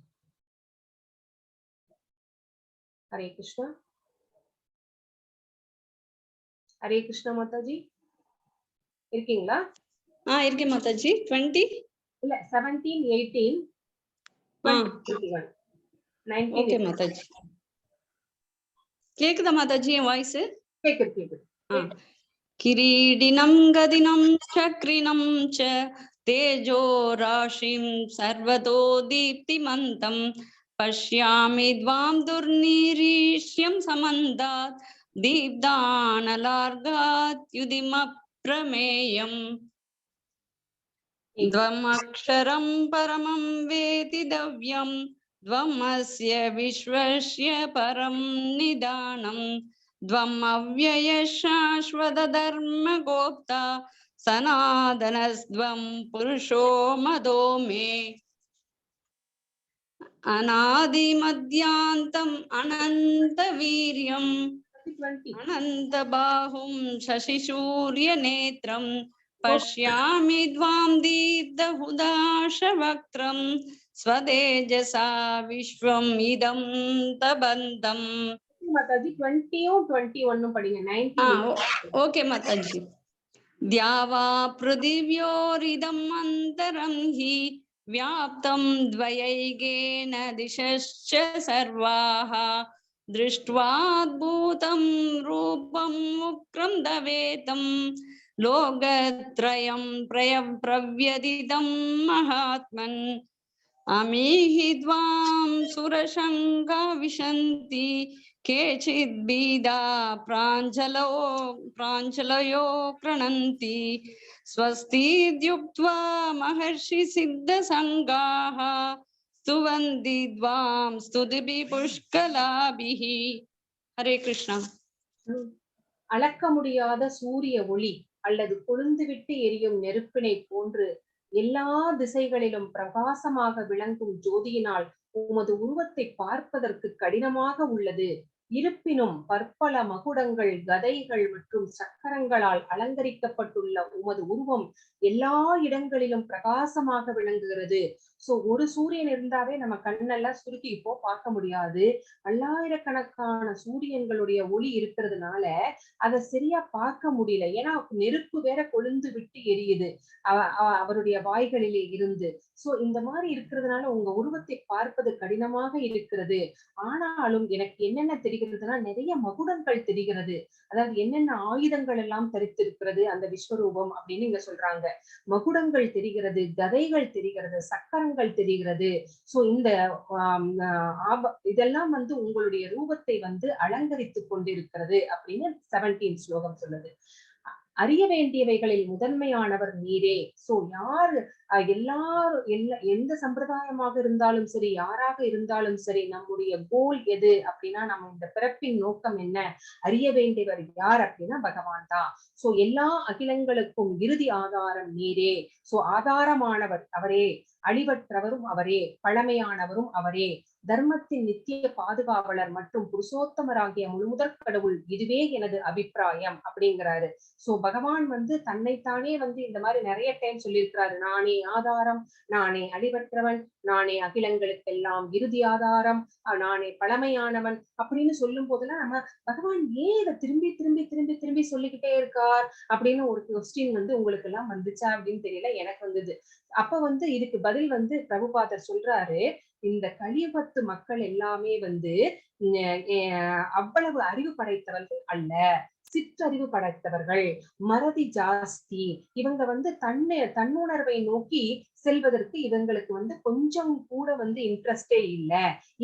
ஹரே கிருஷ்ணா. ஹரே கிருஷ்ணா மாதாஜி, இருக்கீங்களா? ஆ, இருக்கேன் மாதாஜி. 20. இல்ல, 17, 18, ஆ. 21, 19. ஓகே மாதாஜி. கேக்குதா மாதாஜி என் வாய்ஸ்? கேக்குது, கேக்குது. किरीटिनं गदिनं चक्रिणं च तेजो राशिं सर्वतो दीप्तिमन्तं पश्यामि त्वां दुर्निरीक्ष्यं समन्तात् दीप्तानलार्गाद्युतिमप्रमेयम्। त्वमक्षरं परमं वेदितव्यं त्वमस्य विश्वस्य परं निदानं त्वम् अव्ययः शाश्वतधर्मगोप्ता सनातनस्त्वं पुरुषो मतो मे। अनादिमध्यान्तम् अनन्तवीर्यम् 20. अनन्तबाहुं शशिसूर्यनेत्रं पश्यामि त्वां दीप्तहुदाशवक्त्रं स्वतेजसा विश्वम् इदं तपन्तम्. மாதாஜி, 20யும் 21 படிங்க. ஆ, 19. ஓகே மாதாஜி. द्यावा पृथिव्योरिदम् अन्तरं हि व्याप्तं त्वयैकेन दिशश्च सर्वाः दृष्ट्वाद्भुतं रूपम् उग्रं तवेदं लोकत्रयं प्रव्यथितं महात्मन्। अमीहि त्वां सुरशङ्का विशन्ति केचिद् भीता प्राञ्जलो प्राञ्जलयो क्रीडन्ति। स्वस्तीत्युक्त्वा महर्षि सिद्धसङ्घाः स्तुवन्ति त्वां स्तुतिभिः पुष्कलाभिः. ஹரே கிருஷ்ணா. அளக்க முடியாத சூரிய ஒளி அல்லது கொழுந்துவிட்டு எரியும் நெருப்பினை போன்று எல்லா திசைகளிலும் பிரகாசமாக விளங்கும் ஜோதியினால் உமது உருவத்தை பார்ப்பதற்கு கடினமாக உள்ளது. இருப்பினும் பற்பல மகுடங்கள், கதைகள் மற்றும் சக்கரங்களால் அலங்கரிக்கப்பட்டுள்ள உமது உருவம் எல்லா இடங்களிலும் பிரகாசமாக விளங்குகிறது. சோ ஒரு சூரியன் இருந்தாவே நம்ம கண்ணெல்லாம் சுருக்கி இப்போ பார்க்க முடியாது. பல்லாயிரக்கணக்கான சூரியன்களுடைய ஒளி இருக்கிறதுனால அதை சரியா பார்க்க முடியல. ஏன்னா நெருப்பு வேற கொழுந்து விட்டு எரியுது அவருடைய வாய்களிலே இருந்து. சோ இந்த மாதிரி இருக்கிறதுனால உங்க உருவத்தை பார்ப்பது கடினமாக இருக்கிறது. ஆனாலும் எனக்கு என்னென்ன தெரிகிறதுனா நிறைய மகுடங்கள் தெரிகிறது. அதாவது என்னென்ன ஆயுதங்கள் எல்லாம் தரித்திருக்கிறது அந்த விஸ்வரூபம் அப்படின்னு இங்க சொல்றாங்க. மகுடங்கள் தெரிகிறது, கதைகள் தெரிகிறது, சக்கரங்கள் தெரிகிறது. சோ இந்த இதெல்லாம் வந்து உங்களுடைய ரூபத்தை வந்து அலங்கரித்துக் கொண்டிருக்கிறது அப்படின்னு 17 ஸ்லோகம் சொல்லுது. அறிய வேண்டியவைகளில் முதன்மையானவர் நீரே. சோ யாரு எல்லாரும் எந்த சம்பிரதாயமாக இருந்தாலும் சரி, யாராக இருந்தாலும் சரி, நம்முடைய கோல் எது அப்படின்னா, நம்ம இந்த பிறப்பின் நோக்கம் என்ன, அறிய வேண்டியவர் யார் அப்படின்னா பகவான் தான். சோ எல்லா அகிலங்களுக்கும் இறுதி ஆதாரம் நீரே. சோ ஆதாரமானவர் அவரே, அழிவற்றவரும் அவரே, பழமையானவரும் அவரே, தர்மத்தின் நித்திய பாதுகாவலர் மற்றும் புருஷோத்தமராகிய முழுமுதற் கடவுள், இதுவே எனது அபிப்பிராயம் அப்படிங்கிறாரு. சோ பகவான் வந்து தன்னைத்தானே வந்து இந்த மாதிரி நிறைய டைம் சொல்லியிருக்கிறாரு. நானே ஆதாரம், நானே அழிவற்றவன், நானே அகிலங்களுக்கெல்லாம் இறுதி ஆதாரம், நானே பழமையானவன் அப்படின்னு சொல்லும் போதெல்லாம் நம்ம பகவான் ஏன் இதை திரும்பி திரும்பி திரும்பி திரும்பி சொல்லிக்கிட்டே இருக்கார் அப்படின்னு ஒரு கொஸ்டின் வந்து உங்களுக்கு எல்லாம் வந்துச்சா அப்படின்னு தெரியல, எனக்கு வந்தது. அப்ப வந்து இதுக்கு பதில் வந்து பிரபுபாதர் சொல்றாரு, இந்த கலியுகத்து மக்கள் எல்லாமே வந்து அவ்வளவு அறிவு படைத்தவர்கள் அல்ல, சிற்றறிவு படைத்தவர்கள், மறதி ஜாஸ்தி. இவங்க வந்து தன்னுணர்வை நோக்கி செல்வதற்கு இவங்களுக்கு வந்து கொஞ்சம் கூட வந்து இன்ட்ரெஸ்டே இல்ல.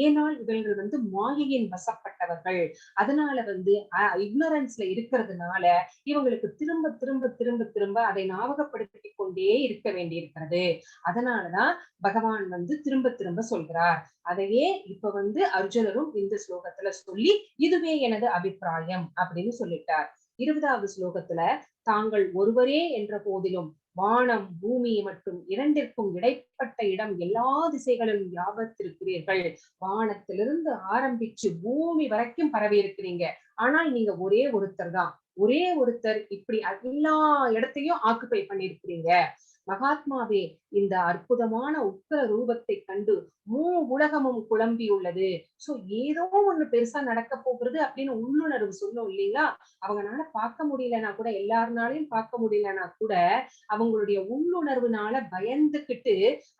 ஏனால் இவர்கள் வந்து மாயையின் வசப்பட்டவர்கள். அதனால வந்து இக்னரன்ஸ்ல இருக்கிறதுனால இவங்களுக்கு திரும்ப திரும்ப திரும்ப திரும்ப அதை ஞாபகப்படுத்தி கொண்டே இருக்க வேண்டியிருக்கிறது. அதனாலதான் பகவான் வந்து திரும்ப திரும்ப சொல்கிறார். அதையே இப்ப வந்து அர்ஜுனரும் இந்த ஸ்லோகத்துல சொல்லி இதுவே எனது அபிப்பிராயம் அப்படின்னு சொல்லிட்டார். 20வது ஸ்லோகத்துல தாங்கள் ஒருவரே என்ற போதிலும் வானம், பூமி மற்றும் இரண்டிற்கும் இடைப்பட்ட இடம் எல்லா திசைகளிலும் வியாபித்திருக்கிறீர்கள். வானத்திலிருந்து ஆரம்பிச்சு பூமி வரைக்கும் பரவி இருக்கிறீங்க. ஆனால் நீங்க ஒரே ஒருத்தர் தான். ஒரே ஒருத்தர் இப்படி எல்லா இடத்தையும் ஆக்குபை பண்ணிருக்கிறீங்க. மகாத்மாவே, இந்த அற்புதமான உக்கிர ரூபத்தை கண்டு மூ உலகமும் குழம்பியுள்ளது. சோ ஏதோ ஒண்ணு பெருசா நடக்க போகிறது அப்படின்னு உள்ளுணர்வு சொல்லும் இல்லைங்களா? அவங்கனால பார்க்க முடியலன்னா கூட, எல்லாருனாலையும் பார்க்க முடியலன்னா கூட, அவங்களுடைய உள்ளுணர்வுனால பயந்துகிட்டு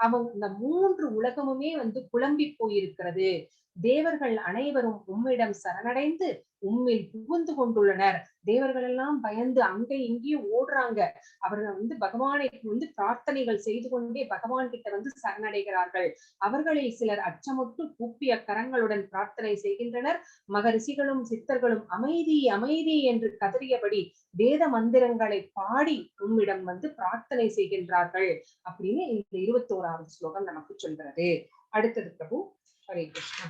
அவங்க இந்த மூன்று உலகமுமே வந்து குழம்பி போயிருக்கிறது. தேவர்கள் அனைவரும் உம்மிடம் சரணடைந்து உம்மில் புகுந்து கொண்டுள்ளனர். தேவர்கள் எல்லாம் பயந்து அங்கே இங்கேயும் ஓடுறாங்க. அவர்கள் வந்து பகவானை வந்து பிரார்த்தனைகள் செய்து கொண்டே பகவான் கிட்ட வந்து சரணடைகிறார்கள். அவர்களில் சிலர் அச்சமுற்று கூப்பிய கரங்களுடன் பிரார்த்தனை செய்கின்றனர். மகரிஷிகளும் சித்தர்களும் அமைதி அமைதி என்று கதறியபடி வேத மந்திரங்களை பாடி உம்மிடம் வந்து பிரார்த்தனை செய்கின்றார்கள் அப்படின்னு இந்த 21வது ஸ்லோகம் நமக்கு சொல்கிறது. அடுத்தது பிரபு, ஹரே கிருஷ்ணா.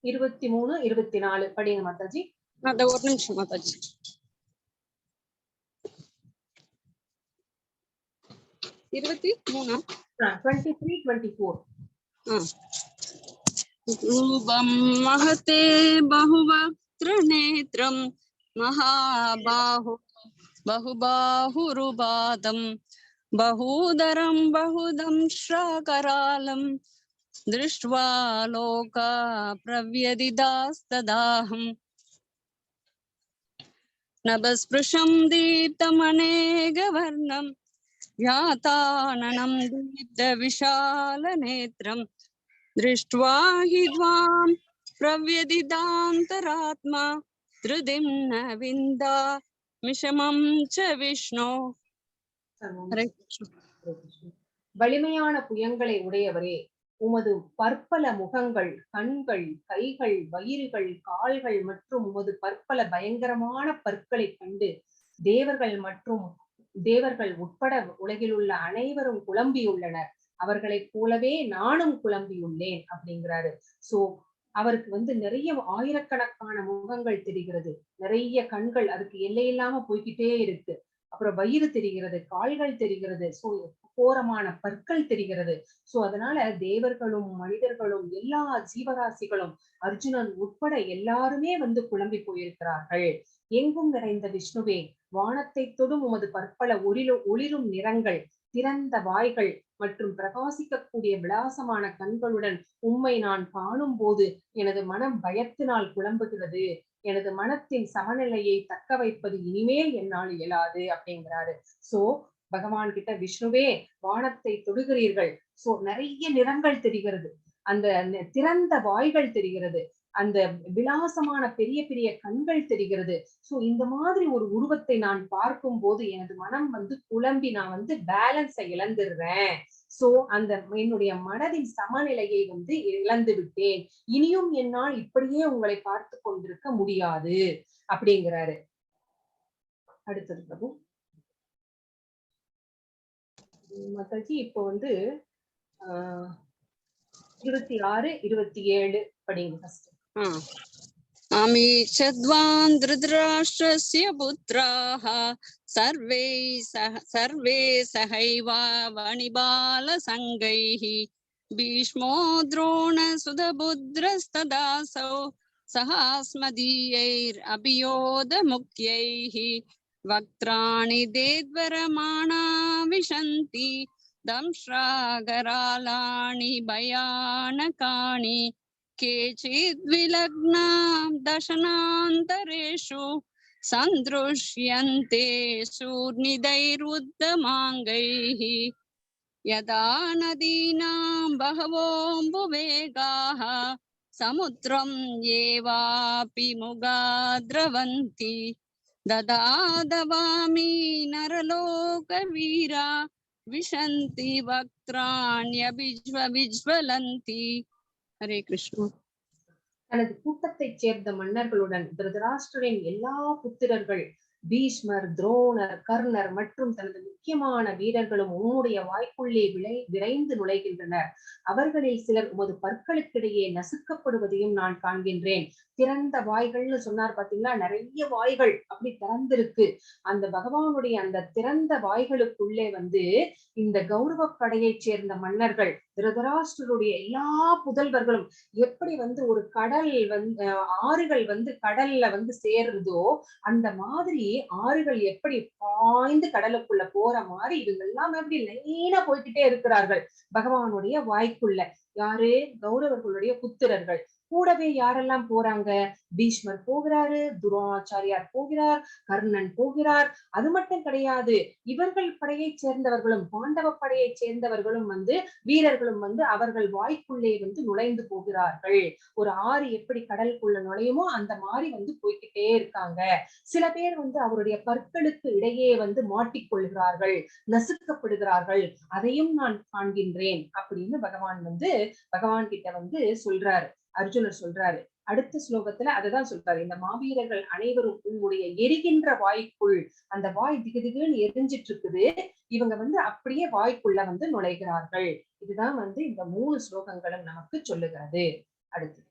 23, 24 படிங்க மாதாஜி. அத ஒரு நிமிஷம் மாதாஜி. 23 23, 24. ரூபம் மகதே பகுவக்திர நேத்ரம் மகாபாஹு பகுபாஹுருபாதம் பகூதரம் பகுதம் ஸ்ராகராலம் திருஷ்ட்வா லோகா பிரவ்யதிதாஸ்ததாஹம் நபஸ்பிருஷம் தீப்தமநேகவர்ணம் யாத்தானனம் தீப்த விஷால நேத்ரம் दृष्ट्वा हि त्वां प्रव्यदिदान्तरात्मा धृतिं न विन्दा मिषमं च विष्णो. ஹரே கிருஷ்ணா. வலிமையான புயங்களை உடையவரே, உமது பற்பல முகங்கள், கண்கள், கைகள், வயிறுகள், கால்கள் மற்றும் உமது பற்பல பயங்கரமான பற்களை கண்டு தேவர்கள் மற்றும் தேவர்கள் உட்பட உலகில் உள்ள அனைவரும் குழம்பியுள்ளனர். அவர்களைப் போலவே நானும் குழம்பியுள்ளேன் அப்படிங்கிறாரு. சோ அவருக்கு வந்து நிறைய ஆயிரக்கணக்கான முகங்கள் தெரிகிறது, நிறைய கண்கள், அதுக்கு எல்லையில்லாம போய்கிட்டே இருக்கு. அப்புறம் வயிறு தெரிகிறது, கால்கள் தெரிகிறது, சோ கோரமான பற்கள் தெரிகிறது. சோ அதனால தேவர்களும் மனிதர்களும் எல்லா ஜீவராசிகளும் அர்ஜுனன் உட்பட எல்லாருமே வந்து குழம்பி போயிருக்கிறார்கள். எங்கும் நிறைந்த விஷ்ணுவே, வானத்தை தொடும் உமது பற்பல ஒளிரும் நிறங்கள், திறந்த வாய்கள் மற்றும் பிரகாசிக்கக்கூடிய விலாசமான கண்களுடன் உம்மை நான் காணும் போது எனது மனம் பயத்தினால் குழம்புகிறது. எனது மனத்தின் சமநிலையை தக்க வைப்பது இனிமேல் என்னால் இயலாது அப்படிங்கிறாரு. சோ பகவான் கிட்ட, விஷ்ணுவே, வானத்தை தொடுகிறீர்கள், சோ நிறைய நிறங்கள் தெரிகிறது, அந்த திறந்த வாய்கள் தெரிகிறது, அந்த விலாசமான பெரிய பெரிய கண்கள் தெரிகிறது. சோ இந்த மாதிரி ஒரு உருவத்தை நான் பார்க்கும் போது எனது மனம் வந்து குழம்பி நான் வந்து பேலன்ஸை இழந்துடுறேன். சோ அந்த என்னுடைய மனதின் சமநிலையை வந்து இழந்து விட்டேன். இனியும் என்னால் இப்படியே உங்களை பார்த்து கொண்டிருக்க முடியாது அப்படிங்கிறாரு. அடுத்தது பிரபு மாதாஜி, இப்போ வந்து 26, 27 படிங்க ஃபர்ஸ்ட். அமீஷத்வான் திருதராஷ்டிரஸ்ய புத்ராः சர்வே சர்வே சகைவா வணிபால சங்கைः பீஷ்மோ துரோண சுதபுத்ரஸ்ததாசௌ சஹாஸ்மதீயைர் அபியோத முக்யைः வக்த்ராணி தேத்வரமாணா விஷந்தி தம்ஷ்ராகராலாணி பயானகாணி கேச்சித் விலக்னா தசனாந்தரேஷு சந்திருஷ்யந்தே சூர்ணிதைருத்தமாங்கைः யதா நதீனாம் பகவோம்புவேகாः சமுத்திரம் ஏவாபி முகா திரவந்தி ததாதவாமி நரலோகவீரா விஷந்தி வக்த்ராண்யபிஜ்வலந்தி. ஹரே கிருஷ்ணா. தனது கூட்டத்தைச் சேர்ந்த மன்னர்களுடன் திருதராஷ்டிரரின் எல்லா புத்திரர்கள் பீஷ்மர், துரோணர், கர்ணர் மற்றும் தனது முக்கியமான வீரர்களும் உம்முடைய வாய்க்குள்ளே விரைந்து நுழைகின்றனர். அவர்களில் சிலர் உமது பற்களுக்கிடையே நசுக்கப்படுவதையும் நான் காண்கின்றேன். திறந்த வாய்கள்னு சொன்னார் பாத்தீங்களா, நிறைய வாய்கள் அப்படி திறந்திருக்கு. அந்த பகவானுடைய அந்த திறந்த வாய்களுக்குள்ளே வந்து இந்த கௌரவ படையைச் சேர்ந்த மன்னர்கள் திருதராஷ்டிரருடைய எல்லா புதல்வர்களும் எப்படி வந்து ஒரு கடல் வந்து ஆறுகள் வந்து கடல்ல வந்து சேர்றதோ அந்த மாதிரி ஆறுகள் எப்படி பாய்ந்து கடலுக்குள்ள போற மாதிரி இவங்க எல்லாம் எப்படி லைனா போய்கிட்டே இருக்கிறார்கள் பகவானுடைய வாய்க்குள்ள. யாரு? கௌரவர்களுடைய புத்திரர்கள். கூடவே யாரெல்லாம் போறாங்க? பீஷ்மர் போகிறாரு, துரோணாச்சாரியார் போகிறார், கர்ணன் போகிறார். அது மட்டும் கிடையாது, இவர்கள் படையை சேர்ந்தவர்களும் பாண்டவ படையை சேர்ந்தவர்களும் வந்து வீரர்களும் வந்து அவர்கள் வாய்க்குள்ளே வந்து நுழைந்து போகிறார்கள். ஒரு ஆறு எப்படி கடலுக்குள்ள நுழையுமோ அந்த மாதிரி வந்து போய்கிட்டே இருக்காங்க. சில பேர் வந்து அவருடைய பற்களுக்கு இடையே வந்து மாட்டிக்கொள்கிறார்கள், நசுக்கப்படுகிறார்கள். அதையும் நான் காண்கின்றேன் அப்படின்னு பகவான் வந்து பகவான் கிட்ட வந்து சொல்றாரு, அர்ஜுனர் சொல்றாரு. அடுத்த ஸ்லோகத்துல அததான் சொல்றாரு. இந்த மாவீரர்கள் அனைவரும் உங்களுடைய எரிகின்ற வாய்க்குள், அந்த வாய் திகு திகுன்னு எரிஞ்சிட்டு இருக்குது, இவங்க வந்து அப்படியே வாய்க்குள்ள வந்து நுழைகிறார்கள். இதுதான் வந்து இந்த 3 ஸ்லோகங்களும் நமக்கு சொல்லுகிறது. அடுத்து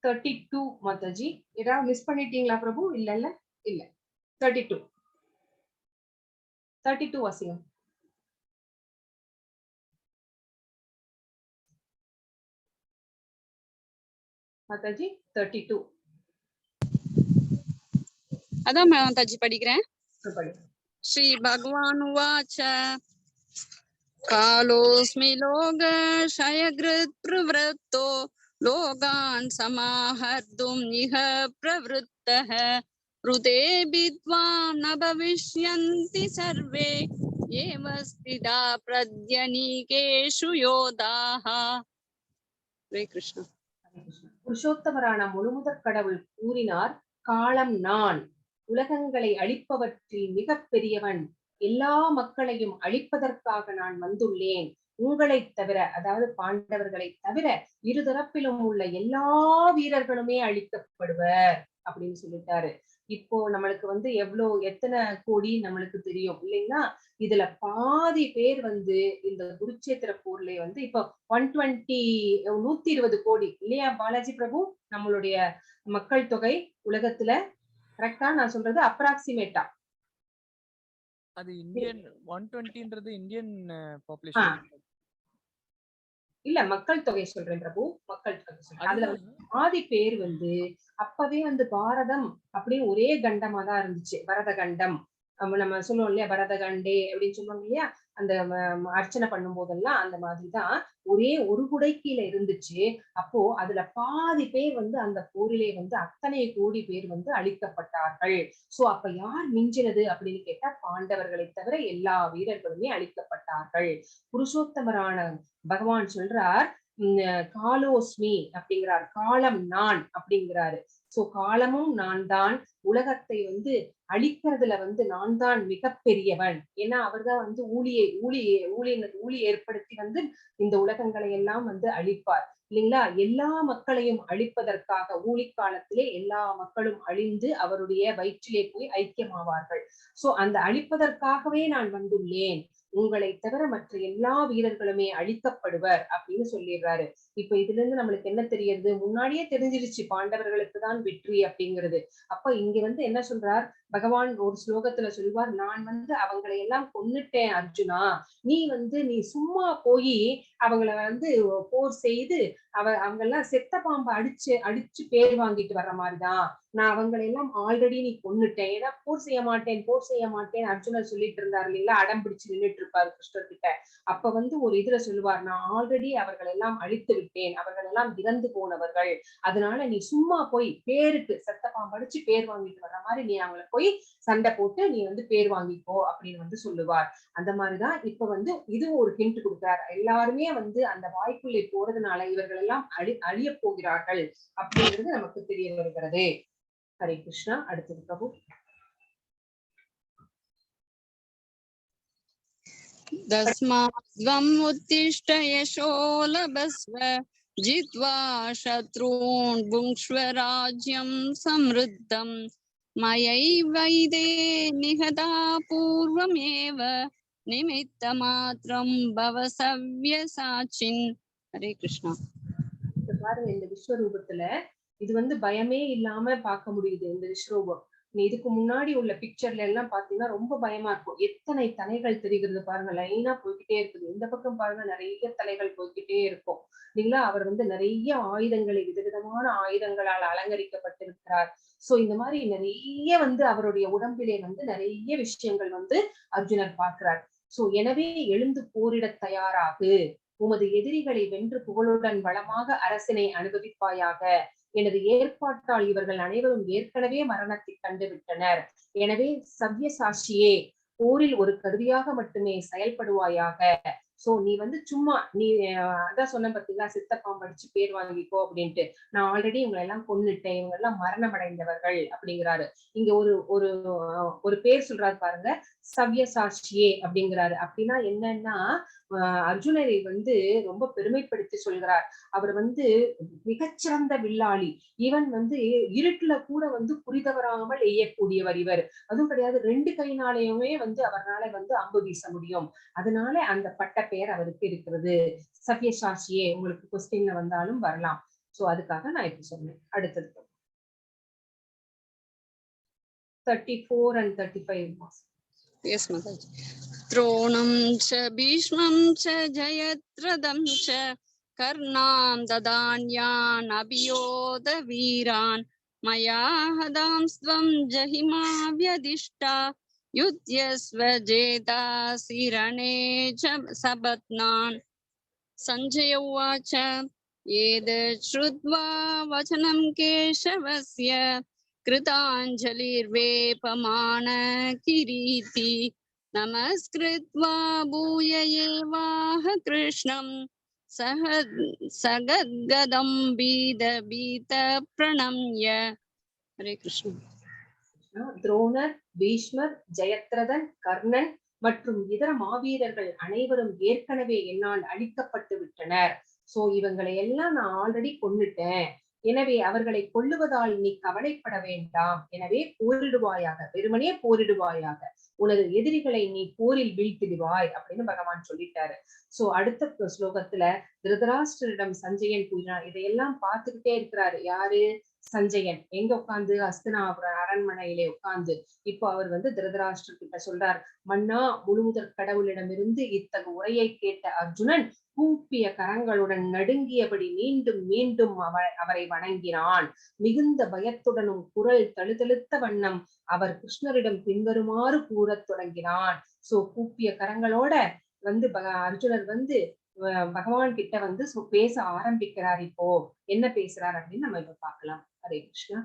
32 மாதாஜி, ஏதாவது மிஸ் பண்ணிட்டீங்களா பிரபு? இல்ல இல்ல இல்ல 32 32 வாசிங்க மாதாஜி. 32 அதான் மாதாஜி படிக்கிறேன். ஸ்ரீ பகவான் உவாச்ச காலோஸ்மி லோக ஷயகிருத் பிரவருத்தோ லோகான் சமாஹர்தும் இஹ பிரவருத்தः ருதே வித்வாம் ந பவிஷ்யந்தி சர்வே ஏவ ஸ்திதா பிரத்யநீகேஷு யோதாः. ஹரே கிருஷ்ணா. புருஷோத்தமரான முழுமுதற் கடவுள் கூறினார், காலம் நான், உலகங்களை அழிப்பவற்றில் மிக பெரியவன், எல்லா மக்களையும் அழிப்பதற்காக நான் வந்துள்ளேன். உங்களை தவிர, அதாவது பாண்டவர்களை தவிர இருதரப்பிலும் உள்ள எல்லா வீரர்களுமே அழிக்கப்படுவர் அப்படின்னு சொல்லிட்டாரு. இப்போ நம்மளுக்கு வந்து எவ்வளோ எத்தனை கோடி நம்மளுக்கு தெரியும் இல்லைங்களா? இதுல பாதி பேர் வந்து இந்த குருட்சேத்திர போர்ல வந்து இப்போ 120 120 கோடி இல்லையா பாலாஜி பிரபு? நம்மளுடைய மக்கள் தொகை உலகத்துல கரெக்டா நான் சொல்றது அப்ராக்சிமேட்டா? அது இந்தியன் 120ன்றது இந்தியன் பாப்புலேஷன் இல்ல, மக்கள் தொகை சொல்றேன் பிரபு, மக்கள் தொகை சொல்றேன். அதுல வந்து பாதி பேர் வந்து அப்பவே வந்து பாரதம் அப்படின்னு ஒரே கண்டமா தான் இருந்துச்சு. பரத கண்டம் நம்ம சொல்லுவோம் இல்லையா, பரத கண்டே அப்படின்னு சொல்லுவாங்க இல்லையா, அந்த அர்ச்சனை பண்ணும் போதெல்லாம் அந்த மாதிரிதான் ஒரே ஒரு குடை கீழே இருந்துச்சு. அப்போ அதுல பாதி பேர் வந்து அந்த போரிலே வந்து அத்தனை கோடி பேர் வந்து அழிக்கப்பட்டார்கள். சோ அப்ப யார் மிஞ்சினது அப்படின்னு கேட்டா பாண்டவர்களை தவிர எல்லா வீரர்களுமே அழிக்கப்பட்டார்கள். புருஷோத்தமரான பகவான் சொல்றார், காலோஸ்மி அப்படிங்கிறார், காலம் நான் அப்படிங்கிறாரு. சோ காலமும் நான் தான், உலகத்தை வந்து அழிக்கிறதுல வந்து நான் தான் மிகப்பெரியவன். ஏன்னா அவர்தான் வந்து ஊழியை ஊழி ஊழி ஊழி ஏற்படுத்தி வந்து இந்த உலகங்களை எல்லாம் வந்து அழிப்பார் இல்லைங்களா? எல்லா மக்களையும் அழிப்பதற்காக ஊழிக்காலத்திலே எல்லா மக்களும் அழிந்து அவருடைய வயிற்றிலே போய் ஐக்கியமாவார்கள். சோ அந்த அழிப்பதற்காகவே நான் வந்துள்ளேன், உங்களை தவிர மற்ற எல்லா வீரர்களுமே அழிக்கப்படுவர் அப்படின்னு சொல்லிடுறாரு. இப்ப இதுல இருந்து நம்மளுக்கு என்ன தெரியுது? முன்னாடியே தெரிஞ்சிருச்சு பாண்டவர்களுக்கு தான் வெற்றி அப்படிங்கிறது. அப்ப இங்க வந்து என்ன சொல்றார் பகவான்? ஒரு ஸ்லோகத்துல சொல்வார், நான் வந்து அவங்களை எல்லாம் கொன்னுட்டேன் அர்ஜுனா, நீ வந்து நீ சும்மா போய் அவங்கள வந்து போர் செய்து அவங்க எல்லாம் செத்த பாம்பை அடிச்சு அடிச்சு பேர் வாங்கிட்டு வர்ற மாதிரிதான், நான் அவங்களை எல்லாம் ஆல்ரெடி நீ கொன்னுட்டேன், ஏன்னா போர் செய்ய மாட்டேன் போர் செய்ய மாட்டேன் அர்ஜுனர் சொல்லிட்டு இருந்தாரு இல்லைங்களா, அடம் பிடிச்சு நின்னுட்டு இருப்பாரு கிருஷ்ணர் கிட்ட. அப்ப வந்து ஒரு இதுல சொல்லுவார், நான் ஆல்ரெடி அவர்கள் எல்லாம் அழித்து விட்டேன், அவர்கள் எல்லாம் இறந்து போனவர்கள், அதனால நீ சும்மா போய் பேருக்கு செத்த பாம்பு அடிச்சு பேர் வாங்கிட்டு வர்ற மாதிரி நீ அவங்களை போய் சண்டை போட்டு நீ வந்து பேர் வாங்கிக்கோ அப்படின்னு வந்து சொல்லுவார். அந்த மாதிரிதான் இப்ப வந்து இது ஒரு ஹிண்ட் கொடுக்கிறார், எல்லாருமே வந்து அந்த வாய்க்குள்ளே போறதுனால இவர்கள் எல்லாம் அழிய போகிறார்கள் அப்படிங்கிறது நமக்கு தெரிய வருகிறது. ஹரே கிருஷ்ணா. அடுத்தது பிரபு. தஸ்மாத்வம் உத்திஷ்ட யசோ லபஸ்வ ஜித்வா சத்ரூன் புங்ஷ்வ ராஜ்யம் சம்ருத்தம் மயைவைதே நிஹதா பூர்வமேவ நிமித்தமாத்ரம் பவ சவ்யசாச்சின். ஹரே கிருஷ்ணா. பாருங்க, இந்த விஸ்வரூபத்துல இது வந்து பயமே இல்லாம பார்க்க முடியுது இந்த விஸ்வரூபம். நீ இதுக்கு முன்னாடி உள்ள பிக்சர்ல எல்லாம் பாத்தீங்கன்னா ரொம்ப பயமா இருக்கும். எத்தனை தலைகள் தெரிகிறது பாருங்க, லைனா போய்கிட்டே இருக்குது. இந்த பக்கம் பாருங்க, நிறைய தலைகள் போய்கிட்டே இருக்கும் இல்லைங்களா? அவர் வந்து நிறைய ஆயுதங்களை, விதவிதமான ஆயுதங்களால் அலங்கரிக்கப்பட்டிருக்கிறார். சோ இந்த மாதிரி நிறைய வந்து அவருடைய உடம்பிலே வந்து நிறைய விஷயங்கள் வந்து அர்ஜுனர் பார்க்கிறார். சோ எனவே எழுந்து போரிடத் தயாராகு, உமது எதிரிகளை வென்று புகழுடன் வளமாக அரசினை அனுபவிப்பாயாக. எனது ஏற்பாட்டால் இவர்கள் அனைவரும் ஏற்கனவே மரணத்தை கண்டுவிட்டனர். எனவே சவ்யசாட்சியே, போரில் ஒரு கருவியாக மட்டுமே செயல்படுவாயாக. சோ நீ வந்து சும்மா நீ அதான் சொன்ன பாத்தீங்களா, சித்தப்பாம்பு அடிச்சு பேர் வாங்கிக்கோ அப்படின்ட்டு. நான் ஆல்ரெடி இவங்களை எல்லாம் கொன்னுட்டேன், இவங்க எல்லாம் மரணம் அடைந்தவர்கள் அப்படிங்கிறாரு. இங்க ஒரு ஒரு ஒரு பேர் சொல்றாரு பாருங்க, சவ்யசாட்சியே அப்படிங்கிறாரு. அப்படின்னா என்னன்னா, அர்ஜுனரை வந்து ரொம்ப பெருமைப்படுத்தி சொல்கிறார். அவர் வந்து மிகச்சிறந்த வில்லாளி. இவன் வந்து இருட்டுல கூட வந்து குறிதவராமல் எய்யக்கூடியவர் இவர். அதுவும் கிடையாது, ரெண்டு கைனாலேயுமே வந்து அவரால வந்து அம்பு வீச முடியும். அதனால அந்த பட்ட பெயர் அவருக்கு இருக்கிறது, சவ்யசாட்சியே. உங்களுக்கு கொஸ்டின்ல வந்தாலும் வரலாம். சோ அதுக்காக நான் இப்ப சொன்னேன். அடுத்தது 34 and 35. Yes, Mataji. द्रोणं च भीष्मं च जयद्रथं च कर्णां ददान्यान् अभियोध वीरान् मया हदांस्त्वं जहिमा व्यधिष्ठा युध्यस्व जेतासि रणे च सपत्नान्. सञ्जय उवाच, एतत् श्रुत्वा वचनं केशवस्य कृताञ्जलिर्वेपमान किरीति नमस्कृत्वा भूय एवाह कृष्णं सह सगद्गदं बीद बीत प्रणम्य. हरे कृष्ण. துரோணர், பீஷ்மர், ஜெயத்ரதன், கர்ணன் மற்றும் இதர மாவீரர்கள் அனைவரும் ஏற்கனவே என்னால் அழிக்கப்பட்டு விட்டனர். சோ இவங்களை எல்லாம் நான் ஆல்ரெடி கொன்னுட்டேன். எனவே அவர்களை கொல்லுவதால் நீ கவலைப்பட வேண்டாம். எனவே போரிடுவாயாக, வெறுமனே போரிடுவாயாக, உனது எதிரிகளை நீ போரில் வீழ்த்திடுவாய் அப்படின்னு பகவான் சொல்லிட்டாரு. சோ அடுத்த ஸ்லோகத்துல திருதராஷ்டிரிடம் சஞ்சயன் கூறினார். இதையெல்லாம் பார்த்துக்கிட்டே இருக்கிறாரு. யாரு? சஞ்சயன். எங்க உட்கார்ந்து? அஸ்தினாபுர அரண்மனையிலே உட்கார்ந்து. இப்போ அவர் வந்து திருதராஷ்டிரர் கிட்ட சொல்றார், மன்னா, முழுமுதற் கடவுளிடமிருந்து இத்தகு உரையை கேட்ட அர்ஜுனன் கூப்பிய கரங்களுடன் நடுங்கியபடி மீண்டும் மீண்டும் அவரை வணங்கினான். மிகுந்த பயத்துடனும் குரல் தழுதழுத்த வண்ணம் அவர் கிருஷ்ணரிடம் பின்வருமாறு கூறத் தொடங்கினான். சோ கூப்பிய கரங்களோட வந்து அர்ஜுனர் வந்து பகவான் கிட்ட வந்து பேச ஆரம்பிக்கிறார். இப்போ என்ன பேசுறார் அப்படின்னு நம்ம இப்ப பார்க்கலாம். Hare Krishna.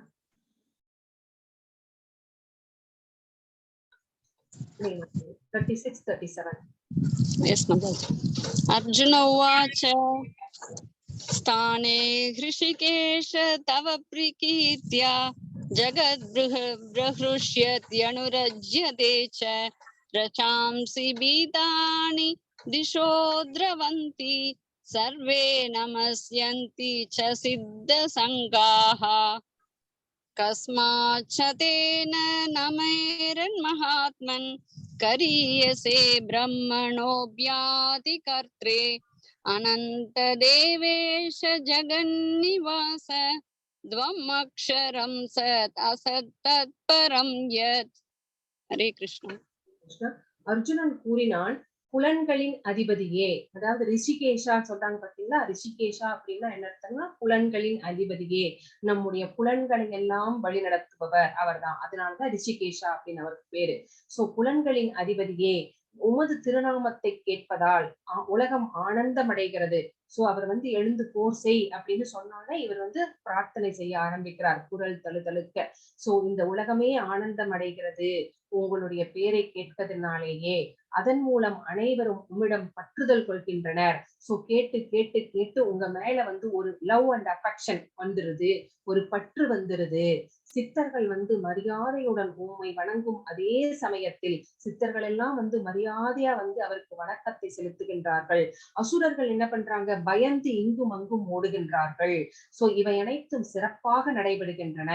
36, 37. Yes, Mataji. Arjuna उवाच, स्थाने हृषिकेश तव प्रकीर्त्या जगद्बृह प्रहृष्यत्यनुरज्यते च रचांसि भीतानि दिशो द्रवन्ति सर्वे नमस्यन्ति च सिद्धसङ्गाः. कस्माच्च तेन नमेरन्महात्मन् करीयसे ब्रह्मणोऽभ्याधिकर्त्रे अनन्तदेवेश जगन्निवास द्वमक्षरं सत् असत् तत्परं यत्. हरे कृष्ण. கிருஷ்ணா. அர்ஜுனன் கூறினான், புலன்களின் அதிபதியே, அதாவது ரிஷிகேஷா சொல்றாங்க பாத்தீங்களா? ரிஷிகேஷா அப்படின்னா என்ன அர்த்தம்னா புலன்களின் அதிபதியே, நம்முடைய புலன்களை எல்லாம் வழி நடத்துபவர் அவர்தான். அதனாலதான் ரிஷிகேஷா அப்படின்னு அவருக்கு பேரு. சோ புலன்களின் அதிபதியே, உமது திருநாமத்தை கேட்பதால் உலகம் ஆனந்தமடைகிறது. சோ அவர் வந்து எழுந்து போர் செய் அப்படின்னு சொன்னோன்னே இவர் வந்து பிரார்த்தனை செய்ய ஆரம்பிக்கிறார், குரல் தழுதழுக்க. சோ இந்த உலகமே ஆனந்தம் அடைகிறது உங்களுடைய பேரை கேட்பதனாலேயே. அதன் மூலம் அனைவரும் உம்மிடம் பற்றுதல் கொள்கின்றனர். சோ கேட்டு கேட்டு கேட்டு உங்க மேல வந்து ஒரு லவ் அண்ட் அஃபெக்ஷன் வந்துருது, ஒரு பற்று வந்துருது. சித்தர்கள் வந்து மரியாதையுடன் உம்மை வணங்கும் அதே சமயத்தில் சித்தர்கள் எல்லாம் வந்து மரியாதையா வந்து அவருக்கு வணக்கத்தை செலுத்துகின்றார்கள். அசுரர்கள் என்ன பண்றாங்க? பயந்து இங்கும் அங்கும் ஓடுகின்றார்கள். சோ இவை அனைத்தும் சிறப்பாக நடைபெறுகின்றன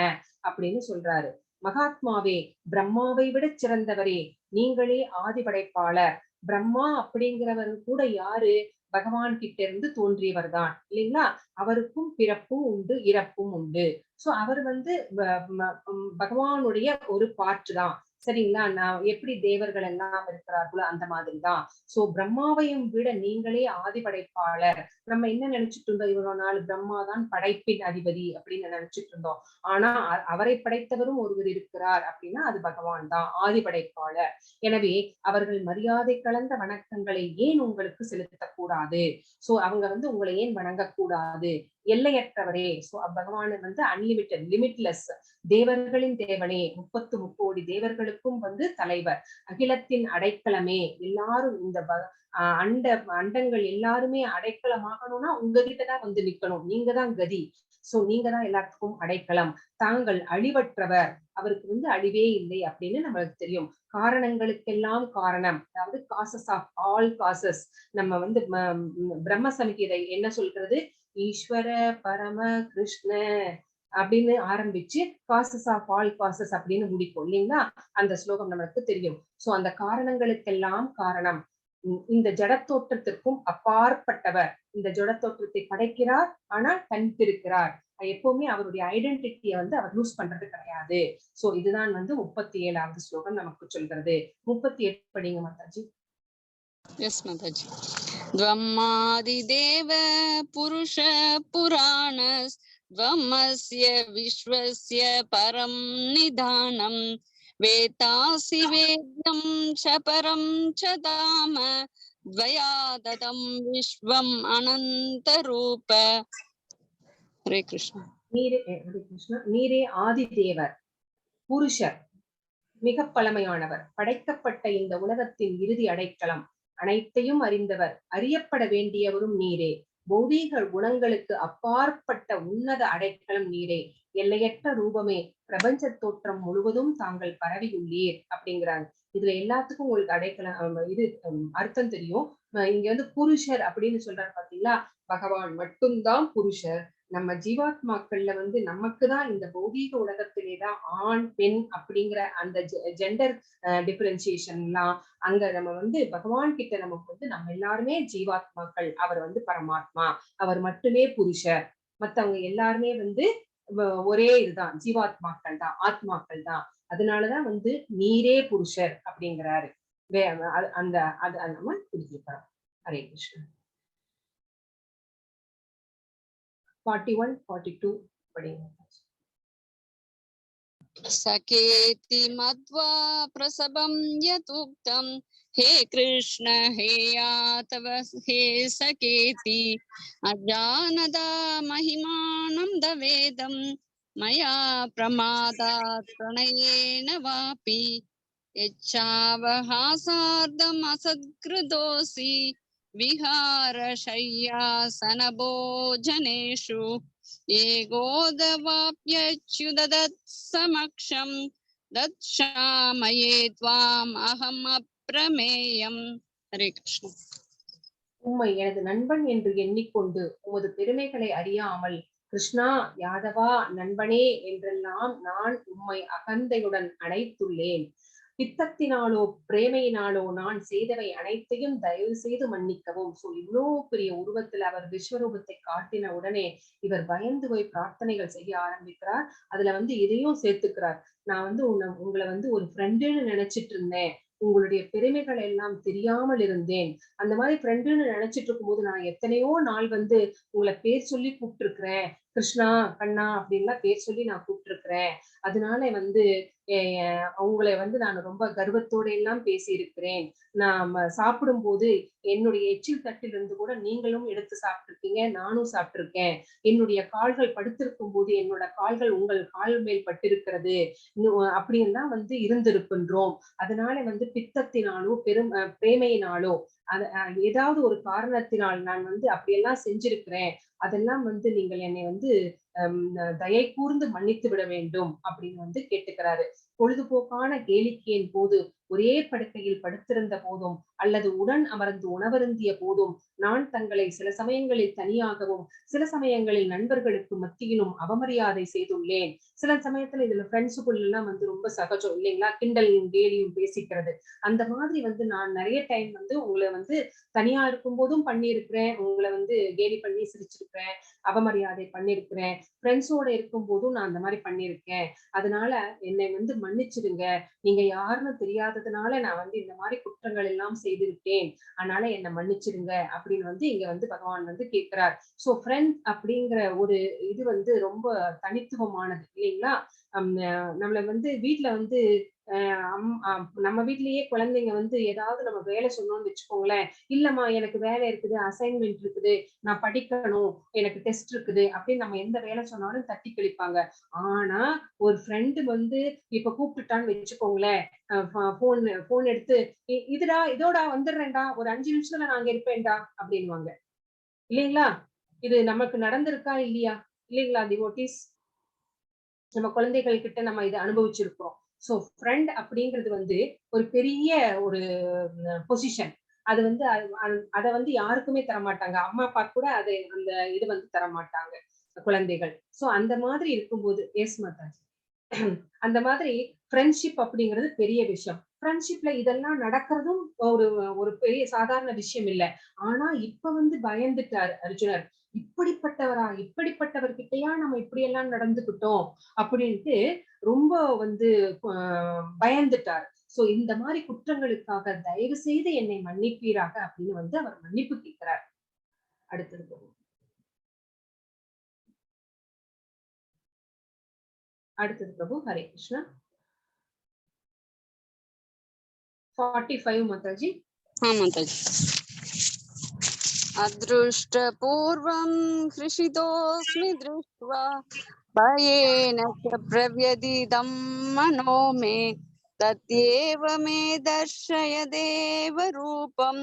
அப்படின்னு சொல்றாரு. மகாத்மாவே, பிரம்மாவை விட சிறந்தவரே, நீங்களே ஆதி படைப்பாளர். பிரம்மா அப்படிங்கிறவர் கூட யாரு? பகவான் கிட்ட இருந்து தோன்றியவர் தான் இல்லைங்களா? அவருக்கும் பிறப்பும் உண்டு, இறப்பும் உண்டு. சோ அவர் வந்து பகவானுடைய ஒரு பார்ட் தான், சரிங்களா? நான் எப்படி தேவர்கள் எல்லாம் இருக்கிறார்களோ அந்த மாதிரிதான். சோ பிரம்மாவையும் விட நீங்களே ஆதி படைப்பாளர். நம்ம என்ன நினைச்சிட்டு இருந்தோம் இவ்வளவு நாள்? பிரம்மா தான் படைப்பின் அதிபதி அப்படின்னு நினைச்சிட்டு இருந்தோம். ஆனா அவரை படைத்தவரும் ஒருவர் இருக்கிறார் அப்படின்னா அது பகவான் தான், ஆதி படைப்பாளர். எனவே அவர்கள் மரியாதை கலந்த வணக்கங்களை ஏன் உங்களுக்கு செலுத்தக்கூடாது? சோ அவங்க வந்து உங்களை ஏன் வணங்கக்கூடாது? எல்லையற்றவரே. சோ பகவான் வந்து அன்லிமிட்டெட், லிமிட்லெஸ், தேவர்களின் தேவனே, 33 கோடி தேவர்களுக்கும் வந்து தலைவர், அகிலத்தின் அடைக்கலமே. எல்லாரும் இந்த அண்டங்கள் எல்லாருமே அடைக்கலமாகணும்னா உங்ககிட்டதான் வந்து நிக்கணும், நீங்க தான் கதி. சோ நீங்க தான் எல்லாத்துக்கும் அடைக்கலம். தாங்கள் அழிவற்றவர், அவருக்கு வந்து அழிவே இல்லை அப்படின்னு நம்மளுக்கு தெரியும். காரணங்களுக்கெல்லாம் காரணம், அதாவது காசஸ் ஆஃப் ஆல் காசஸ். நம்ம வந்து பிரம்ம சம்ஹிதை என்ன சொல்கிறது? ஈஸ்வர பரம கிருஷ்ண அப்படின்னு ஆரம்பிச்சு காசஸ் ஆஃப் ஆல் காசஸ் அப்படின்னு முடிக்கும் இல்லைங்களா? அந்த ஸ்லோகம் நம்மளுக்கு தெரியும். சோ அந்த காரணங்களுக்கெல்லாம் காரணம், இந்த ஜடத்தோற்றத்திற்கும் அப்பாற்பட்டவர். இந்த ஜடத்தோற்றத்தை படைக்கிறார், ஆனால் தனித்திருக்கிறார். எப்பவுமே அவருடைய ஐடென்டிட்டியை வந்து அவர் லூஸ் பண்றது கிடையாது. சோ இதுதான் வந்து 37வது ஸ்லோகம் நமக்கு சொல்கிறது. 38 படிங்க மாதாஜி. Yes, Mataji. त्वमादिदेव पुरुष पुराणस्त्वमस्य विश्वस्य परं निधानं वेत्तासि वेद्यं च परं च धाम त्वया ततं विश्वम् अनन्तरूप. Hare Krishna. நீரே, ஹரே கிருஷ்ணா. நீரே ஆதிதேவர், புருஷர், மிக பழமையானவர், படைக்கப்பட்ட இந்த உலகத்தின் இறுதி அடைக்கலம், அனைத்தையும் அறிந்தவர், அறியப்பட வேண்டியவரும் நீரே. பௌதீக குணங்களுக்கு அப்பாற்பட்ட உன்னத அடைக்கலம் நீரே. எல்லையற்ற ரூபமே, பிரபஞ்ச தோற்றம் முழுவதும் தாங்கள் பரவியுள்ளீர் அப்படிங்கிறாங்க. இதுல எல்லாத்துக்கும் உங்களுக்கு அடைக்கலம் இது அர்த்தம் தெரியும். இங்க வந்து புருஷர் அப்படின்னு சொல்றாரு பாத்தீங்களா? பகவான் மட்டும்தான் புருஷர். நம்ம ஜீவாத்மாக்கள்ல வந்து நமக்குதான் இந்த பௌதீக உலகத்திலேதான் ஆண் பெண் அப்படிங்கிற அந்த ஜெண்டர் டிஃபரன்சியேஷன்லாம். அங்க நம்ம வந்து பகவான் கிட்ட நமக்கு வந்து நம்ம எல்லாருமே ஜீவாத்மாக்கள், அவர் வந்து பரமாத்மா, அவர் மட்டுமே புருஷர். மத்தவங்க எல்லாருமே வந்து ஒரே இதுதான், ஜீவாத்மாக்கள் தான், ஆத்மாக்கள் தான். அதனாலதான் வந்து நீரே புருஷர் அப்படிங்கிறாரு. அந்த அது நம்ம புரிஞ்சுக்கிறோம். ஹரே கிருஷ்ணா. 41, 42 படிங்க. सखेति मत्वा प्रसभं यदुक्तं हे कृष्ण हे यातव हे सखेति अजानदा महिमानं दवेदं मया प्रमादात् प्रणयेन वापि यच्चावहासार्धमसत्कृतोऽसि विहारशय्यासनभोजनेषु एकोदवाप्यच्युतदत्समक्षं दत्क्षामये त्वाम् अहम् अप्रमेयम्. ஹரே கிருஷ்ணா. உம்மை எனது நண்பன் என்று எண்ணிக்கொண்டு உமது பெருமைகளை அறியாமல் கிருஷ்ணா, யாதவா, நண்பனே என்றெல்லாம் நான் உம்மை அகந்தையுடன் அழைத்துள்ளேன். பித்தத்தினாலோ பிரேமையினாலோ நான் செய்தவை அனைத்தையும் தயவு செய்து மன்னிக்கவும். சோ இவ்வளோ பெரிய உருவத்துல அவர் விஸ்வரூபத்தை காட்டின உடனே இவர் பயந்து போய் பிரார்த்தனைகள் செய்ய ஆரம்பிக்கிறார். அதுல வந்து இதையும் சேர்த்துக்கிறார். நான் வந்து உங்களை வந்து ஒரு ஃப்ரெண்டுன்னு நினைச்சிட்டு இருந்தேன், உங்களுடைய பெருமைகள் எல்லாம் தெரியாமல் இருந்தேன். அந்த மாதிரி ஃப்ரெண்டுன்னு நினைச்சிட்டு இருக்கும்போது நான் எத்தனையோ நாள் வந்து உங்களை பேர் சொல்லி கூப்பிட்டுருக்கிறேன், கிருஷ்ணா கண்ணா அப்படின்லாம் பேர் சொல்லி நான் கூப்பிட்டுருக்கிறேன். அதனால வந்து அவங்களை வந்து நான் ரொம்ப கர்வத்தோட எல்லாம் பேசி இருக்கிறேன். நான் சாப்பிடும் போது என்னுடைய எச்சில் தட்டிலிருந்து கூட நீங்களும் எடுத்து சாப்பிட்டிருக்கீங்க, நானும் சாப்பிட்டிருக்கேன். என்னுடைய கால்கள் படுத்திருக்கும் போது என்னோட கால்கள் உங்கள் கால் மேல் பட்டிருக்கிறது அப்படின்னு தான் வந்து இருந்திருக்கின்றோம். அதனால வந்து பித்தத்தினாலோ பெரும் பிரேமையினாலோ ஏதாவது ஒரு காரணத்தினால் நான் வந்து அப்படியெல்லாம் செஞ்சிருக்கிறேன். அதெல்லாம் வந்து நீங்கள் என்னை வந்து தயை கூர்ந்து மன்னித்து விட வேண்டும் அப்படின்னு வந்து கேட்டுக்கிறாரு. பொழுதுபோக்கான கேளிக்கையின் போது ஒரே படுக்கையில் படுத்திருந்த போதும் அல்லது உடன் அமர்ந்து உணவருந்திய போதும் நான் தங்களை சில சமயங்களில் தனியாகவும் சில சமயங்களில் நண்பர்களுக்கு மத்தியிலும் அவமரியாதை செய்துள்ளேன். சில சமயத்துல இதுல ஃப்ரெண்ட்ஸுக்குள்ள எல்லாம் வந்து ரொம்ப சகஜம் இல்லைங்களா, கிண்டலையும் கேலியும் பேசிக்கிறது. அந்த மாதிரி வந்து நான் நிறைய டைம் வந்து உங்களை வந்து தனியா இருக்கும் போதும் பண்ணியிருக்கிறேன், உங்களை வந்து கேலி பண்ணி சிரிச்சிருக்கிறேன், அவமரியாதை பண்ணியிருக்கிறேன். ஃப்ரெண்ட்ஸோட இருக்கும் போதும் நான் அந்த மாதிரி பண்ணியிருக்கேன். அதனால என்னை வந்து மன்னிச்சிடுங்க, நீங்க யாருன்னு தெரியாததுனால நான் வந்து இந்த மாதிரி குற்றங்கள் எல்லாம் செய்து விட்டேன், அதனால என்னை மன்னிச்சிடுங்க அப்படின்னு வந்து இங்க வந்து பகவான் வந்து கேட்கிறார். சோ ஃப்ரெண்ட் அப்படிங்கிற ஒரு இது வந்து ரொம்ப தனித்துவமானது இல்லைங்களா? நம்மள வந்து வீட்டுல வந்து நம்ம வீட்லயே குழந்தைங்க வந்து ஏதாவது நம்ம வேலை சொன்னோம்னு வச்சுக்கோங்களேன், இல்லம்மா எனக்கு வேலை இருக்குது, அசைன்மெண்ட் இருக்குது, நான் படிக்கணும், எனக்கு டெஸ்ட் இருக்குது அப்படின்னு நம்ம எந்த வேலை சொன்னாலும் தட்டி கழிப்பாங்க. ஆனா ஒரு ஃப்ரெண்டு வந்து இப்ப கூப்பிட்டுட்டான்னு வச்சுக்கோங்களேன், போன் எடுத்து இதுடா இதோடா வந்துடுறேன்டா, ஒரு 5 நிமிஷத்துல நான் அங்க இருப்பேன்டா அப்படின்வாங்க இல்லைங்களா? இது நமக்கு நடந்திருக்கா இல்லையா? இல்லைங்களா டிவோட்டிஸ்? நம்ம குழந்தைகள் கிட்ட நம்ம இதை அனுபவிச்சிருக்கிறோம். சோ ஃப்ரெண்ட் அப்படிங்கிறது வந்து ஒரு பெரிய ஒரு பொசிஷன். அது வந்து அதை வந்து யாருக்குமே தரமாட்டாங்க, அம்மா அப்பா கூட அதை அந்த இது வந்து தரமாட்டாங்க குழந்தைகள். சோ அந்த மாதிரி இருக்கும்போது எஸ் மாதாஜி, அந்த மாதிரி ஃப்ரெண்ட்ஷிப் அப்படிங்கிறது பெரிய விஷயம். ஃப்ரெண்ட்ஷிப்ல இதெல்லாம் நடக்கிறதும் ஒரு ஒரு பெரிய சாதாரண விஷயம் இல்லை. ஆனா இப்ப வந்து பயந்துட்டார் அர்ஜுனர், இப்படிப்பட்டவரா, இப்படிப்பட்டவர்கிட்டயா நம்ம இப்படியெல்லாம் நடந்துகிட்டோம் அப்படின்ட்டு ரொம்ப வந்து பயந்துட்டார். சோ இந்த மாதிரி குற்றங்களுக்காக தயவு செய்து என்னை மன்னிப்பீராக அப்படின்னு வந்து அவர் மன்னிப்பு கேட்கிறார். அடுத்தது அடுத்தது பிரபு ஹரே கிருஷ்ணா 45 மாதாஜி. மாதாஜி. अदृष्टपूर्वं हृषितोऽस्मि दृष्ट्वा भयेन च प्रव्यथितं मनो मे तत्येव मे दर्शय देवरूपं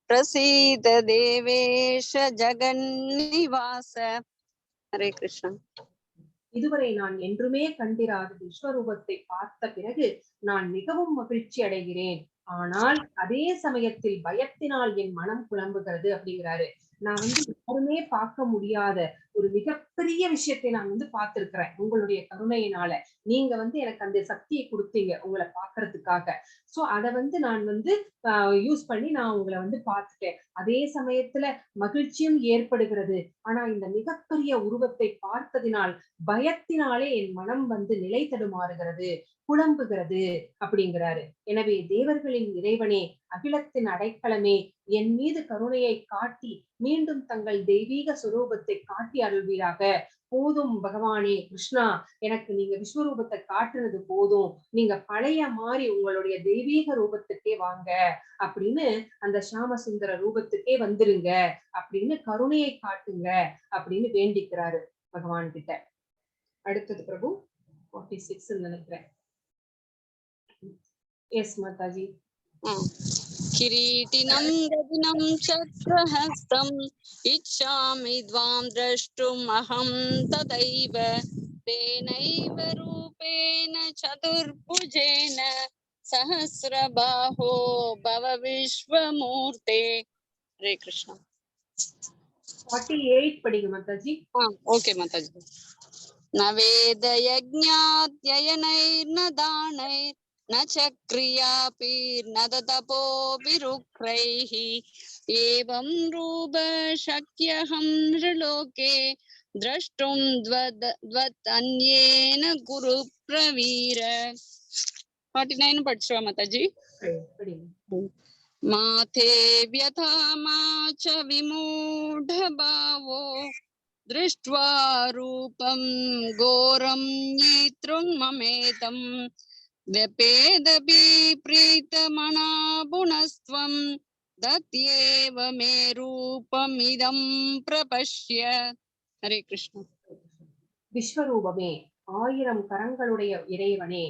प्रसीद देवेश जगन्निवास. ஹரே கிருஷ்ணா. இதுவரை நான் என்றுமே கண்டிராத விஸ்வரூபத்தை பார்த்த பிறகு நான் மிகவும் மகிழ்ச்சி அடைகிறேன். ஆனால் அதே சமயத்தில் பயத்தினால் என் மனம் குழம்புகிறது அப்படிங்கிறாரு. நான் வந்து யாருமே பார்க்க முடியாத ஒரு மிகப்பெரிய விஷயத்தை நான் வந்து பார்த்திருக்கிறேன் உங்களுடைய கருணையினால. நீங்க வந்து எனக்கு அந்த சக்தியை கொடுத்தீங்க உங்களை பாக்குறதுக்காக. சோ அதை வந்து நான் வந்து யூஸ் பண்ணி நான் உங்களை வந்து பார்த்துட்டேன். அதே சமயத்துல மகிழ்ச்சியும் ஏற்படுகிறது. ஆனா இந்த மிகப்பெரிய உருவத்தை பார்த்ததினால் பயத்தினாலே என் மனம் வந்து நிலை தடுமாறுகிறது, குழம்புகிறது அப்படிங்கிறாரு. எனவே தேவர்களின் இறைவனே, அகிலத்தின் அடைக்கலமே, என் மீது கருணையை காட்டி மீண்டும் தங்கள் தெய்வீக சுரூபத்தை காட்டி அருள்வீராக. போதும் பகவானே கிருஷ்ணா, எனக்கு நீங்க விஸ்வரூபத்தை காட்டுனது போதும், நீங்க பழைய மாதிரி உங்களுடைய தெய்வீக ரூபத்துக்கே வாங்க அப்படின்னு, அந்த சாமசுந்தர ரூபத்துக்கே வந்துருங்க அப்படின்னு கருணையை காட்டுங்க அப்படின்னு வேண்டிக்கிறாரு பகவான் கிட்ட. அடுத்தது பிரபு 46 நினைக்கிறேன். எஸ் மாதாஜி. किरीटिनं गदिनं चक्रहस्तम् इच्छामि त्वां द्रष्टुम् अहं तदैव तेनैव रूपेण चतुर्भुजेन सहस्रबाहो भव विश्वमूर्ते. हरे कृष्ण. 48 படிங்க மாதாஜி. ஓகே மாதாஜி. न वेद यज्ञात्ययनैर्न दानैर् न च क्रियाभिर्न तपोभिरुग्रैः एवं रूप शक्यहं नृलोके द्रष्टुं त्वदन्येन कुरु प्रवीर. 49 படிச்சுவா மாதாஜி. படிங்க. माथे व्यथा मा च विमूढभावो दृष्ट्वा रूपं घोरं नेतृङ्ममेतं व्यपेदपि प्रीतमना पुनस्त्वं दत्येव मे रूपमिदं प्रपश्य. ஹரே கிருஷ்ணா. விஸ்வரூபமே, 1000 கரங்களுடைய இறைவனே,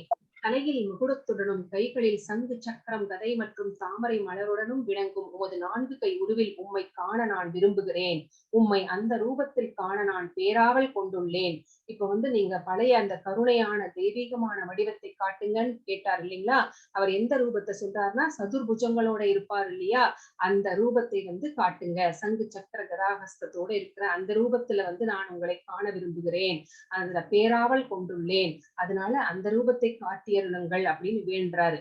தலையில் மகுடத்துடனும் கைகளில் சங்கு, சக்கரம், கதை மற்றும் தாமரை மலருடனும் விளங்கும் உமது நான்கு கை உருவில் உம்மை காண நான் விரும்புகிறேன். உம்மை அந்த ரூபத்தில் காண நான் பேராவல் கொண்டுள்ளேன். இப்ப வந்து நீங்க பழைய அந்த கருணையான தெய்வீகமான வடிவத்தை காட்டுங்கன்னு கேட்டார் இல்லைங்களா? அவர் எந்த ரூபத்தை சொல்றாருன்னா, சதுர்புஜங்களோட இருப்பார் இல்லையா, அந்த ரூபத்தை வந்து காட்டுங்க. சங்கு சக்கர கதாஹஸ்தத்தோட இருக்கிற அந்த ரூபத்துல வந்து நான் உங்களை காண விரும்புகிறேன், அதுல பேராவல் கொண்டுள்ளேன், அதனால அந்த ரூபத்தை காட்டியருளுங்கள் அப்படின்னு வேண்டுறாரு.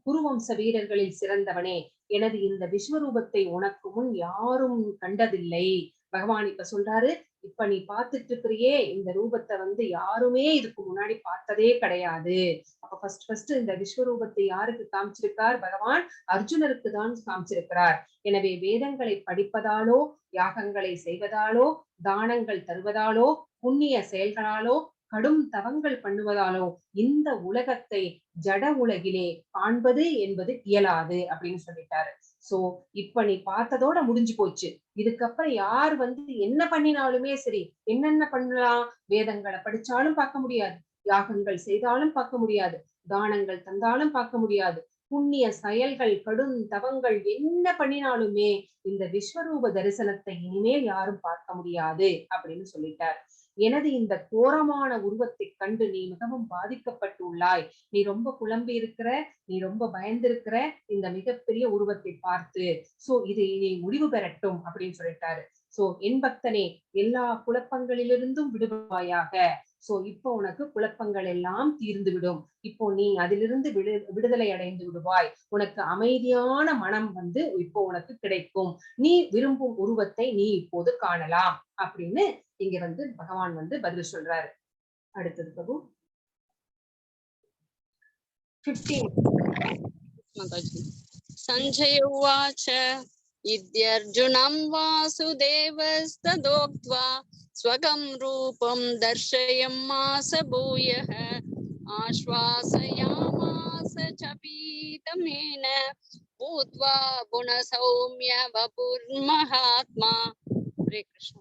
குருவம்ச வீரர்களில் சிறந்தவனே, எனது இந்த விஸ்வரூபத்தை உனக்கு முன் யாரும் கண்டதில்லை. பகவான் இப்ப சொல்றாரு, இப்ப நீ பார்த்துட்டு இருக்கிறியே இந்த ரூபத்தை வந்து யாருமே இதுக்கு முன்னாடி பார்த்ததே கிடையாது. அப்ப ஃபர்ஸ்ட் ஃபர்ஸ்ட் இந்த விஸ்வரூபத்தை யாருக்கு காமிச்சிருக்கார் பகவான்? அர்ஜுனருக்கு தான் காமிச்சிருக்கிறார். எனவே வேதங்களை படிப்பதாலோ, யாகங்களை செய்வதாலோ, தானங்கள் தருவதாலோ, புண்ணிய செயல்களாலோ, கடும் தவங்கள் பண்ணுவதாலோ இந்த உலகத்தை ஜட உலகிலே காண்பது என்பது இயலாது அப்படின்னு சொல்லிட்டாரு. சோ இப்ப நீ பார்த்ததோட முடிஞ்சு போச்சு. இதுக்கப்புறம் யார் வந்து என்ன பண்ணினாலுமே சரி, என்னென்ன பண்ணலாம், வேதங்களை படிச்சாலும் பார்க்க முடியாது, யாகங்கள் செய்தாலும் பார்க்க முடியாது, தானங்கள் தந்தாலும் பார்க்க முடியாது, புண்ணிய செயல்கள், கடும் தவங்கள் என்ன பண்ணினாலுமே இந்த விஸ்வரூப தரிசனத்தை இனிமேல் யாரும் பார்க்க முடியாது அப்படின்னு சொல்லிட்டார். எனது இந்த கோரமான உருவத்தை கண்டு நீ மிகவும் பாதிக்கப்பட்டுள்ளாய், நீ ரொம்ப குழம்பி இருக்கிற, நீ ரொம்ப பயந்திருக்கிற இந்த மிகப்பெரிய உருவத்தை பார்த்து. சோ இது இனி முடிவு பெறட்டும் அப்படின்னு சொல்லிட்டாரு. சோ என் பக்தனே, எல்லா குழப்பங்களிலிருந்தும் விடுவாயாக. சோ இப்போ உனக்கு குழப்பங்கள் எல்லாம் தீர்ந்து விடும், இப்போ நீ அதிலிருந்து விடுதலை அடைந்து விடுவாய், உனக்கு அமைதியான மனம் வந்து இப்போ உனக்கு கிடைக்கும், நீ விரும்பும் உருவத்தை நீ இப்போது காணலாம் அப்படின்னு இங்க வந்து பகவான் வந்து பதில் சொல்றாரு. அடுத்தது பிரபு 15. माताजी। सञ्जय उवाच, इत्यर्जुनं वासुदेवस्तदोक्त्वा स्वकं रूपं दर्शयमास भूयः, आश्वासयामास च पीतमेन भूत्वा गुणसौम्य वपुर्महात्मा। हरे कृष्ण।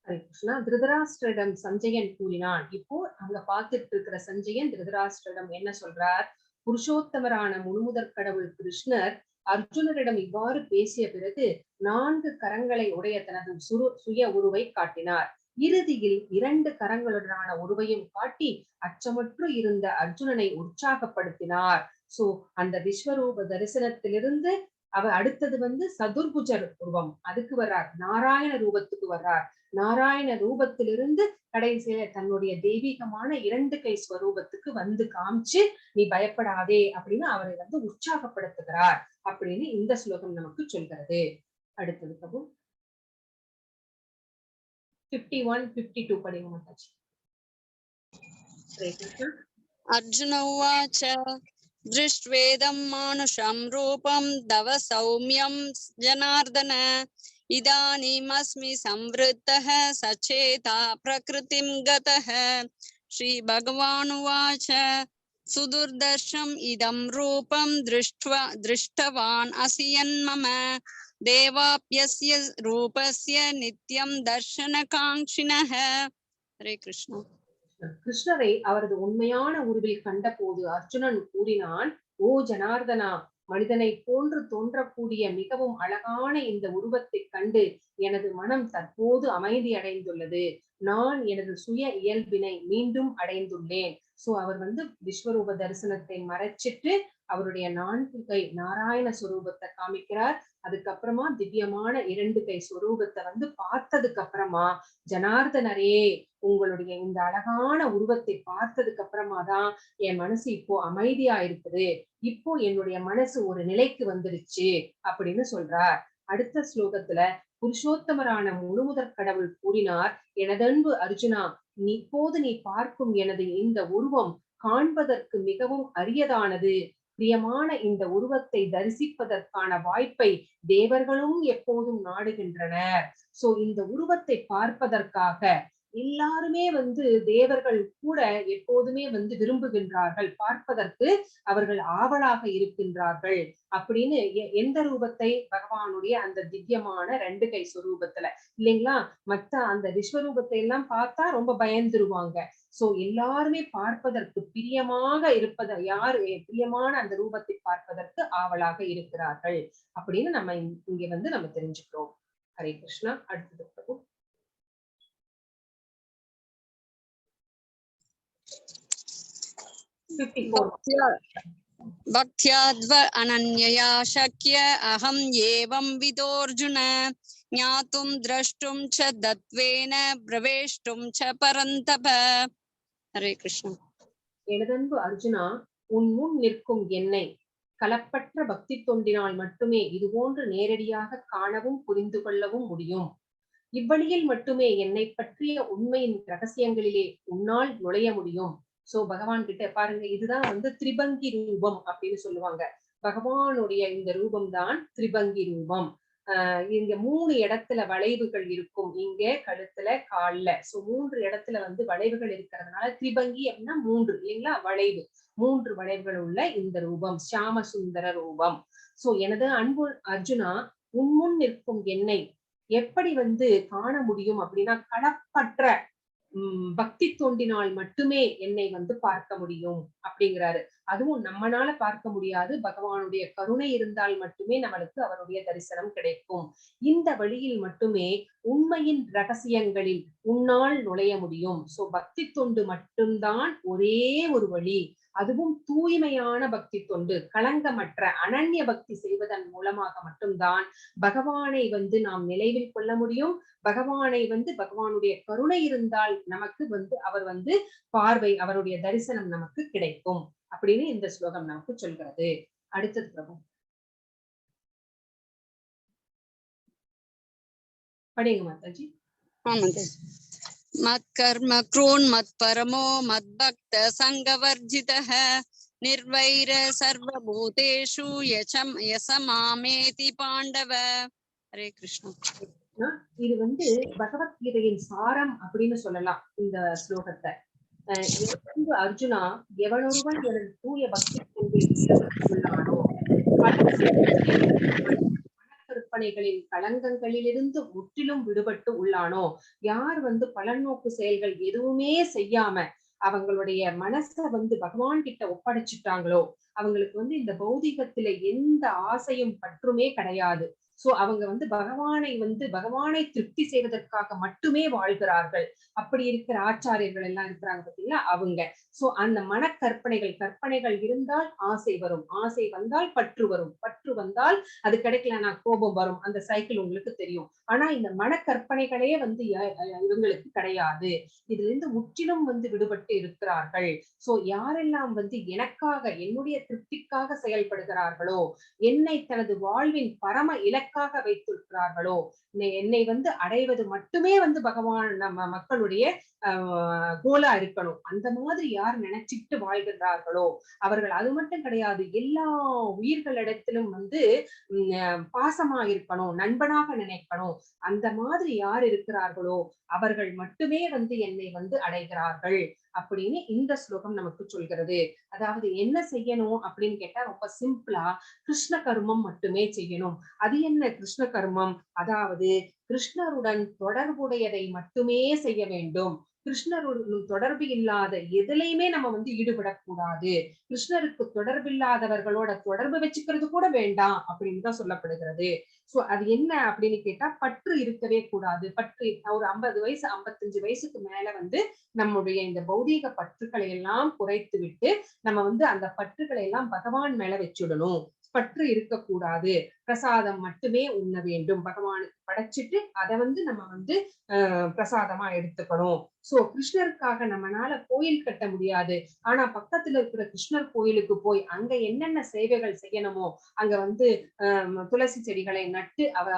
ஹரே கிருஷ்ணா. திருதராஷ்டிரிடம் சஞ்சயன் கூறினான். இப்போ அங்க பார்த்துட்டு இருக்கிற சஞ்சயன் திருதராஷ்டிரிடம் என்ன சொல்றார்? புருஷோத்தமரான முழுமுதற் கடவுள் கிருஷ்ணர் அர்ஜுனரிடம் இவ்வாறு பேசிய பிறகு 4 கரங்களை உடைய தனது சுய உருவை காட்டினார். இறுதியில் 2 கரங்களுடனான உருவையும் காட்டி அச்சமற்று இருந்த அர்ஜுனனை உற்சாகப்படுத்தினார். சோ அந்த விஸ்வரூப தரிசனத்திலிருந்து அவர் அடுத்தது வந்து சதுர்புஜர் உருவம் அதுக்கு வர்றார், நாராயண ரூபத்துக்கு வர்றார். நாராயண ரூபத்திலிருந்து கடைசியில தன்னுடைய தெய்வீகமான 2 கை ஸ்வரூபத்துக்கு வந்து காமிச்சு நீ பயப்படாதே அப்படின்னு அவரை வந்து உற்சாகப்படுத்துகிறார் அப்படின்னு இந்த ஸ்லோகம் நமக்கு சொல்கிறது. அடுத்தது பிரபு 51, 52 படிங்க மாதாஜி. ஹரே கிருஷ்ணா. अर्जुन उवाच, दृष्ट्वेदं मानुषं रूपं तव सौम्यं जनार्दन, इदानीमस्मि संवृत्तः सचेता प्रकृतिं गतः। श्रीभगवानुवाच, सुदुर्दर्शम् इदं रूपं दृष्ट्वा दृष्टवान् असि यन्मम, देवाप्यस्य रूपस्य नित्यं दर्शनकाङ्क्षिणः। हरे कृष्ण। கிருஷ்ணரை அவரது உண்மையான உருவில் கண்டபோது அர்ஜுனன் கூறினான், ஓ ஜனார்தனா, மனிதனை போன்று தோன்றக்கூடிய மிகவும் அழகான இந்த உருவத்தைக் கண்டு எனது மனம் தற்போது அமைதி அடைந்துள்ளது. நான் எனது சுய இயல்பினை மீண்டும் அடைந்துள்ளேன். சோ அவர் வந்து விஸ்வரூப தரிசனத்தை மறைச்சிட்டு அவருடைய 4 கை நாராயண சுரூபத்தை காமிக்கிறார். அதுக்கப்புறமா திவ்யமான 2 கை சுரூபத்தை வந்து பார்த்ததுக்கு அப்புறமா, ஜனார்தனரே, உங்களுடைய இந்த அழகான உருவத்தை பார்த்ததுக்கு அப்புறமா தான் என் மனசு இப்போ அமைதியா இருக்குது, இப்போ என்னுடைய மனசு ஒரு நிலைக்கு வந்துருச்சு அப்படின்னு சொல்றார். அடுத்த ஸ்லோகத்துல புருஷோத்தமரான முழுமுதற் கடவுள் கூறினார், எனதன்பு அர்ஜுனா, நீ இப்போது நீ பார்க்கும் எனது இந்த உருவம் காண்பதற்கு மிகவும் அரியதானது. பிரியமான இந்த உருவத்தை தரிசிப்பதற்கான வாய்ப்பை தேவர்களும் எப்போதும் நாடுகின்றனர். சோ இந்த உருவத்தை பார்ப்பதற்காக எல்லாருமே வந்து தேவர்கள் கூட எப்போதுமே வந்து விரும்புகின்றார்கள், பார்ப்பதற்கு அவர்கள் ஆவலாக இருக்கின்றார்கள் அப்படின்னு. எந்த ரூபத்தை? பகவானுடைய அந்த திவ்யமான ரெண்டு கை சொரூபத்துல இல்லைங்களா? மத்த அந்த விஸ்வரூபத்தை எல்லாம் பார்த்தா ரொம்ப பயந்துருவாங்க. சோ எல்லாருமே பார்ப்பதற்கு பிரியமாக இருப்பத, யாரு பிரியமான அந்த ரூபத்தை பார்ப்பதற்கு ஆவலாக இருக்கிறார்கள் அப்படின்னு நம்ம இங்க வந்து நம்ம தெரிஞ்சுக்கிறோம். ஹரே கிருஷ்ணா. அடுத்தது பிரபு. 54. भक्त्याद्व अनन्यया शक्य अहं एवं विदोऽर्जुन ज्ञातुं द्रष्टुं च तत्त्वेन प्रवेष्टुं च परन्तप. ஹரே கிருஷ்ணா. எனதன்பு அர்ஜுனா, உன் முன் நிற்கும் என்னை கலப்பற்ற பக்தி தொண்டினால் மட்டுமே இதுபோன்று நேரடியாக காணவும் புரிந்து கொள்ளவும் முடியும். இவ்வழியில் மட்டுமே என்னை பற்றிய உண்மையின் ரகசியங்களிலே உன்னால் நுழைய முடியும். சோ பகவான் கிட்ட பாருங்க, இதுதான் வந்து திரிபங்கி ரூபம் அப்படின்னு சொல்லுவாங்க. பகவானுடைய இந்த ரூபம் தான் திரிபங்கி ரூபம். இங்க 3 இடத்துல வளைவுகள் இருக்கும், இங்க கழுத்துல, கால்ல. சோ 3 இடத்துல வந்து வளைவுகள் இருக்கிறதுனால திரிபங்கி அப்படின்னா 3 இல்லைங்களா, வளைவு, 3 வளைவுகள் உள்ள இந்த ரூபம் சியாம சுந்தர ரூபம். சோ எனது அன்பு அர்ஜுனா, உன் முன் நிற்கும் என்னை எப்படி வந்து காண முடியும் அப்படின்னா களப்பற்ற பக்தி தோண்டினால் மட்டுமே என்னை வந்து பார்க்க முடியும் அப்படிங்கிறாரு. அதுவும் நம்மனால பார்க்க முடியாது, பகவானுடைய கருணை இருந்தால் மட்டுமே நம்மளுக்கு அவருடைய தரிசனம் கிடைக்கும். இந்த வழியில் மட்டுமே உண்மையின் ரகசியங்களில் உன்னால் நுழைய முடியும். சோ பக்தி தொண்டு மட்டும்தான் ஒரே ஒரு வழி, அதுவும் தூய்மையான பக்தி தொண்டு, களங்கமற்ற அனன்ய பக்தி செய்வதன் மூலமாக மட்டும்தான் பகவானை வந்து நாம் நினைவில் கொள்ள முடியும். பகவானை வந்து பகவானுடைய கருணை இருந்தால் நமக்கு வந்து அவர் வந்து பார்வை, அவருடைய தரிசனம் நமக்கு கிடைக்கும் அப்படின்னு இந்த ஸ்லோகம் நமக்கு சொல்கிறது. அடுத்தது பிரபு படிங்க மாதாஜி. ஆமாங்க. மத்கர்ம க்ரூன் மத்பரமோ மத்பக்த சங்கவர்ஜிதः நிர்வைர சர்வபூதேஷு யசமாமேதி பாண்டவ. ஹரே கிருஷ்ணா. இது வந்து பகவத்கீதையின் சாரம் அப்படின்னு சொல்லலாம் இந்த ஸ்லோகத்தை. அர்ஜுனா, எவனொருவன் எனது தூய பக்தி கொண்டில் ஈடுபட்டுள்ளானோ, கற்பனைகளின் களங்கங்களிலிருந்து முற்றிலும் விடுபட்டு உள்ளானோ, யார் வந்து பலநோக்கு செயல்கள் எதுவுமே செய்யாம அவங்களுடைய மனச வந்து பகவான் கிட்ட ஒப்படைச்சிட்டாங்களோ, அவங்களுக்கு வந்து இந்த பௌதிகத்தில எந்த ஆசையும் பற்றுமே கிடையாது. சோ அவங்க வந்து பகவானை திருப்தி செய்வதற்காக மட்டுமே வாழ்கிறார்கள். அப்படி இருக்கிற ஆச்சாரியர்கள் எல்லாம் இருக்கிறாங்க பாத்தீங்களா அவங்க. சோ அந்த மனக்கற்பனைகள், கற்பனைகள் இருந்தால் ஆசை வரும், ஆசை வந்தால் பற்று வரும், பற்று வந்தால் அது கிடைக்கலன்னா கோபம் வரும். அந்த சைக்கிள் உங்களுக்கு தெரியும். ஆனா இந்த மனக்கற்பனைகளே வந்து இவங்களுக்கு கிடையாது. இதுல இருந்து முற்றிலும் வந்து விடுபட்டு இருக்கிறார்கள். சோ யாரெல்லாம் வந்து எனக்காக, என்னுடைய திருப்திக்காக செயல்படுகிறார்களோ, என்னை தனது வாழ்வின் பரம இலக்காக வைத்திருக்கிறார்களோ, என்னை வந்து அடைவது மட்டுமே வந்து பகவான் நம்ம மக்களுடைய கோலா இருக்கணும், அந்த மாதிரி யார் நினைச்சிட்டு வாழ்கின்றார்களோ அவர்கள். அது மட்டும் கிடையாது, எல்லா உயிர்களிடத்திலும் வந்து பாசமா இருக்கணும், நண்பனாக நினைக்கணும், அந்த மாதிரி யார் இருக்கிறார்களோ அவர்கள் மட்டுமே வந்து என்னை வந்து அடைகிறார்கள் அப்படின்னு இந்த ஸ்லோகம் நமக்கு சொல்கிறது. அதாவது என்ன செய்யணும் அப்படின்னு கேட்டா ரொம்ப சிம்பிளா கிருஷ்ண கர்மம் மட்டுமே செய்யணும். அது என்ன கிருஷ்ண கர்மம்? அதாவது கிருஷ்ணருடன் தொடர்புடையதை மட்டுமே செய்ய வேண்டும். கிருஷ்ணருடன் தொடர்பு இல்லாத எதுலையுமே நம்ம வந்து ஈடுபடக்கூடாது. கிருஷ்ணருக்கு தொடர்பில்லாதவர்களோட தொடர்பு வச்சுக்கிறது கூட வேண்டாம் அப்படின்னு தான் சொல்லப்படுகிறது. சோ அது என்ன அப்படின்னு கேட்டா பற்று இருக்கவே கூடாது. பற்று ஒரு 50 வயசு 55 வயசுக்கு மேல வந்து நம்முடைய இந்த பௌதீக பற்றுக்களை எல்லாம் குறைத்து விட்டு நம்ம வந்து அந்த பற்றுக்களை எல்லாம் பகவான் மேல வச்சுடணும். பற்று இருக்கக்கூடாது. பிரசாதம் மட்டுமே உண்ண வேண்டும். பகவானுக்கு படைச்சிட்டு அதை வந்து நம்ம வந்து பிரசாதமா எடுத்துக்கணும். சோ கிருஷ்ணருக்காக நம்மளால கோயில் கட்ட முடியாது. ஆனா பக்கத்துல இருக்கிற கிருஷ்ணர் கோயிலுக்கு போய் அங்க என்னென்ன சேவைகள் செய்யணுமோ அங்க வந்து துளசி செடிகளை நட்டு அவ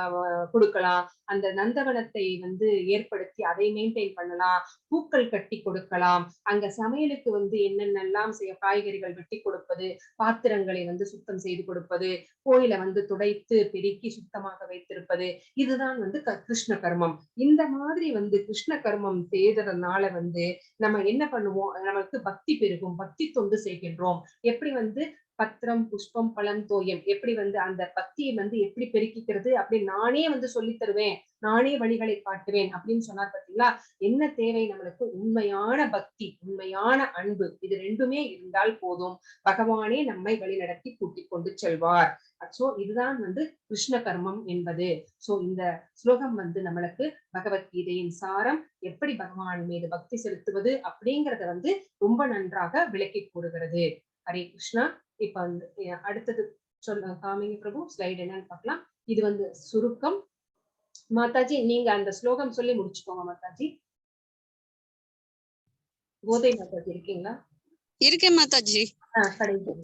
கொடுக்கலாம். அந்த நந்தவனத்தை வந்து ஏற்படுத்தி அதை மெயின்டைன் பண்ணலாம். பூக்கள் கட்டி கொடுக்கலாம். அங்க சமையலுக்கு வந்து என்னென்னலாம் செய்ய, காய்கறிகள் வெட்டி கொடுப்பது, பாத்திரங்களை வந்து சுத்தம் செய்து கொடுப்பது, கோயிலை வந்து துடைத்து பெருக்கி சுத்தமாக வைத்திருப்பது, இதுதான் இதுதான் வந்து கிருஷ்ண கர்மம். இந்த மாதிரி வந்து கிருஷ்ண கர்மம் செய்ததுனால வந்து நம்ம என்ன பண்ணுவோம்? நமக்கு பக்தி பெருகும், பக்தி தொண்டு செய்கின்றோம். எப்படி வந்து பத்திரம் புஷ்பம் பழம் தோயம் எப்படி வந்து அந்த பக்தியை வந்து எப்படி பெருக்கிக்கிறது அப்படி நானே வந்து சொல்லித் தருவேன், நானே வழிகளை காட்டுவேன் அப்படின்னு சொன்னார் பாத்தீங்களா? என்ன தேவை நம்மளுக்கு? உண்மையான பக்தி, உண்மையான அன்பு, இது ரெண்டுமே இருந்தால் போதும், பகவானே நம்மை வழிநடத்தி கூட்டிக் கொண்டு செல்வார். சோ இதுதான் வந்து கிருஷ்ண கர்மம் என்பது. சோ இந்த ஸ்லோகம் வந்து நம்மளுக்கு பகவத்கீதையின் சாரம், எப்படி பகவான் மீது பக்தி செலுத்துவது அப்படிங்கறத வந்து ரொம்ப நன்றாக விளக்கி கூறுகிறது. ஹரே கிருஷ்ணா. இப்ப வந்து அடுத்தது சொல்ல காமிங்க பிரபு, ஸ்லைடு என்னன்னு பார்க்கலாம். இது வந்து சுருக்கம். மாதாஜி, நீங்க அந்த ஸ்லோகம் சொல்லி முடிச்சுக்கோங்க மாதாஜி. கோதை மாதாஜி இருக்கீங்களா? இருக்கேன் மாதாஜி. கடைசி.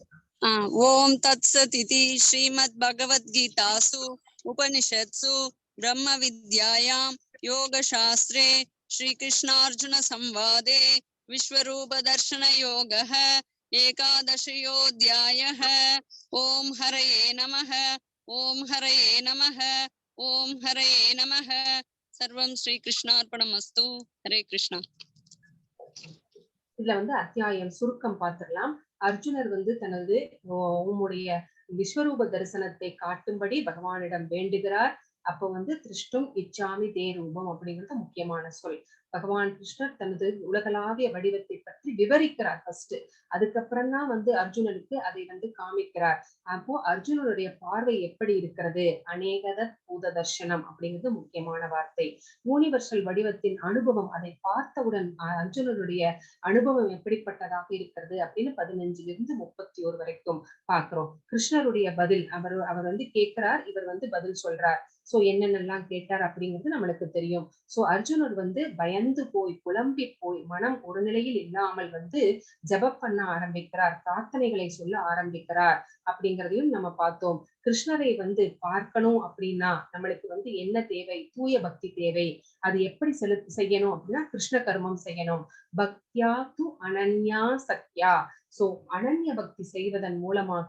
ॐ तत्सदिति श्रीमद्भगवद्गीतासु उपनिषत्सु ब्रह्मविद्यायां योगशास्त्रे श्रीकृष्णार्जुनसंवादे विश्वरूपदर्शनयोगः एकादशोऽध्यायः. ॐ हरये नमः, ॐ हरये नमः, ॐ हरये नमः. सर्वं श्रीकृष्णार्पणमस्तु. हरे कृष्ण. இதுல வந்து அத்தியாயம் சுருக்கம் பார்த்திடலாம். அர்ஜுனர் வந்து தனது உம்முடைய விஸ்வரூப தரிசனத்தை காட்டும்படி பகவானிடம் வேண்டுகிறார். அப்ப வந்து திருஷ்டும் இச்சாமி தே ரூபம் அப்படிங்கிறது முக்கியமான சொல். பகவான் கிருஷ்ணர் தனது உலகளாவிய வடிவத்தை பற்றி விவரிக்கிறார் ஃபர்ஸ்ட். அதுக்கப்புறம் தான் வந்து அர்ஜுனனுக்கு அதை வந்து காமிக்கிறார். அப்போ அர்ஜுனனுடைய பார்வை எப்படி இருக்கிறது? அநேகத பூத தர்ஷனம் அப்படிங்கிறது முக்கியமான வார்த்தை. யூனிவர்சல் வடிவத்தின் அனுபவம், அதை பார்த்தவுடன் அர்ஜுனனுடைய அனுபவம் எப்படிப்பட்டதாக இருக்கிறது அப்படின்னு 15ல இருந்து 31 வரைக்கும் பாக்குறோம். கிருஷ்ணருடைய பதில், அவர் அவர் வந்து கேட்கிறார், இவர் வந்து பதில் சொல்றார். சோ என்னென்னலாம் கேட்டார் அப்படிங்கிறது நம்மளுக்கு தெரியும். சோ அர்ஜுனர் வந்து பயந்து போய் புலம்பி போய் மனம் ஒரு நிலையில் இல்லாமல் வந்து ஜபம் பண்ண ஆரம்பிக்கிறார், பிரார்த்தனைகளை சொல்ல ஆரம்பிக்கிறார் அப்படிங்கிறதையும் நம்ம பார்த்தோம். கிருஷ்ணரை வந்து பார்க்கணும் அப்படின்னா நம்மளுக்கு வந்து என்ன தேவை? தூய பக்தி தேவை. அது எப்படி செய்யணும் அப்படின்னா கிருஷ்ண கர்மம் செய்யணும். பக்தியா து அனன்யா சத்யா. சோ அனன்ய பக்தி செய்வதன் மூலமாக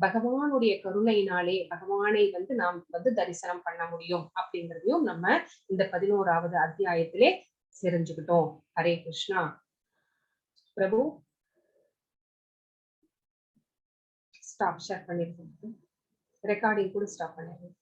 பகவானுடைய கருணையினாலே பகவானை வந்து நாம் வந்து தரிசனம் பண்ண முடியும் அப்படிங்கிறதையும் நம்ம இந்த 11வது அத்தியாயத்திலே தெரிஞ்சுக்கிட்டோம். ஹரே கிருஷ்ணா. பிரபு, ஸ்டாப் ஷேர் பண்ணிருக்கோம். ரெக்கார்டிங் கூட ஸ்டாப் பண்ணிருக்கோம்.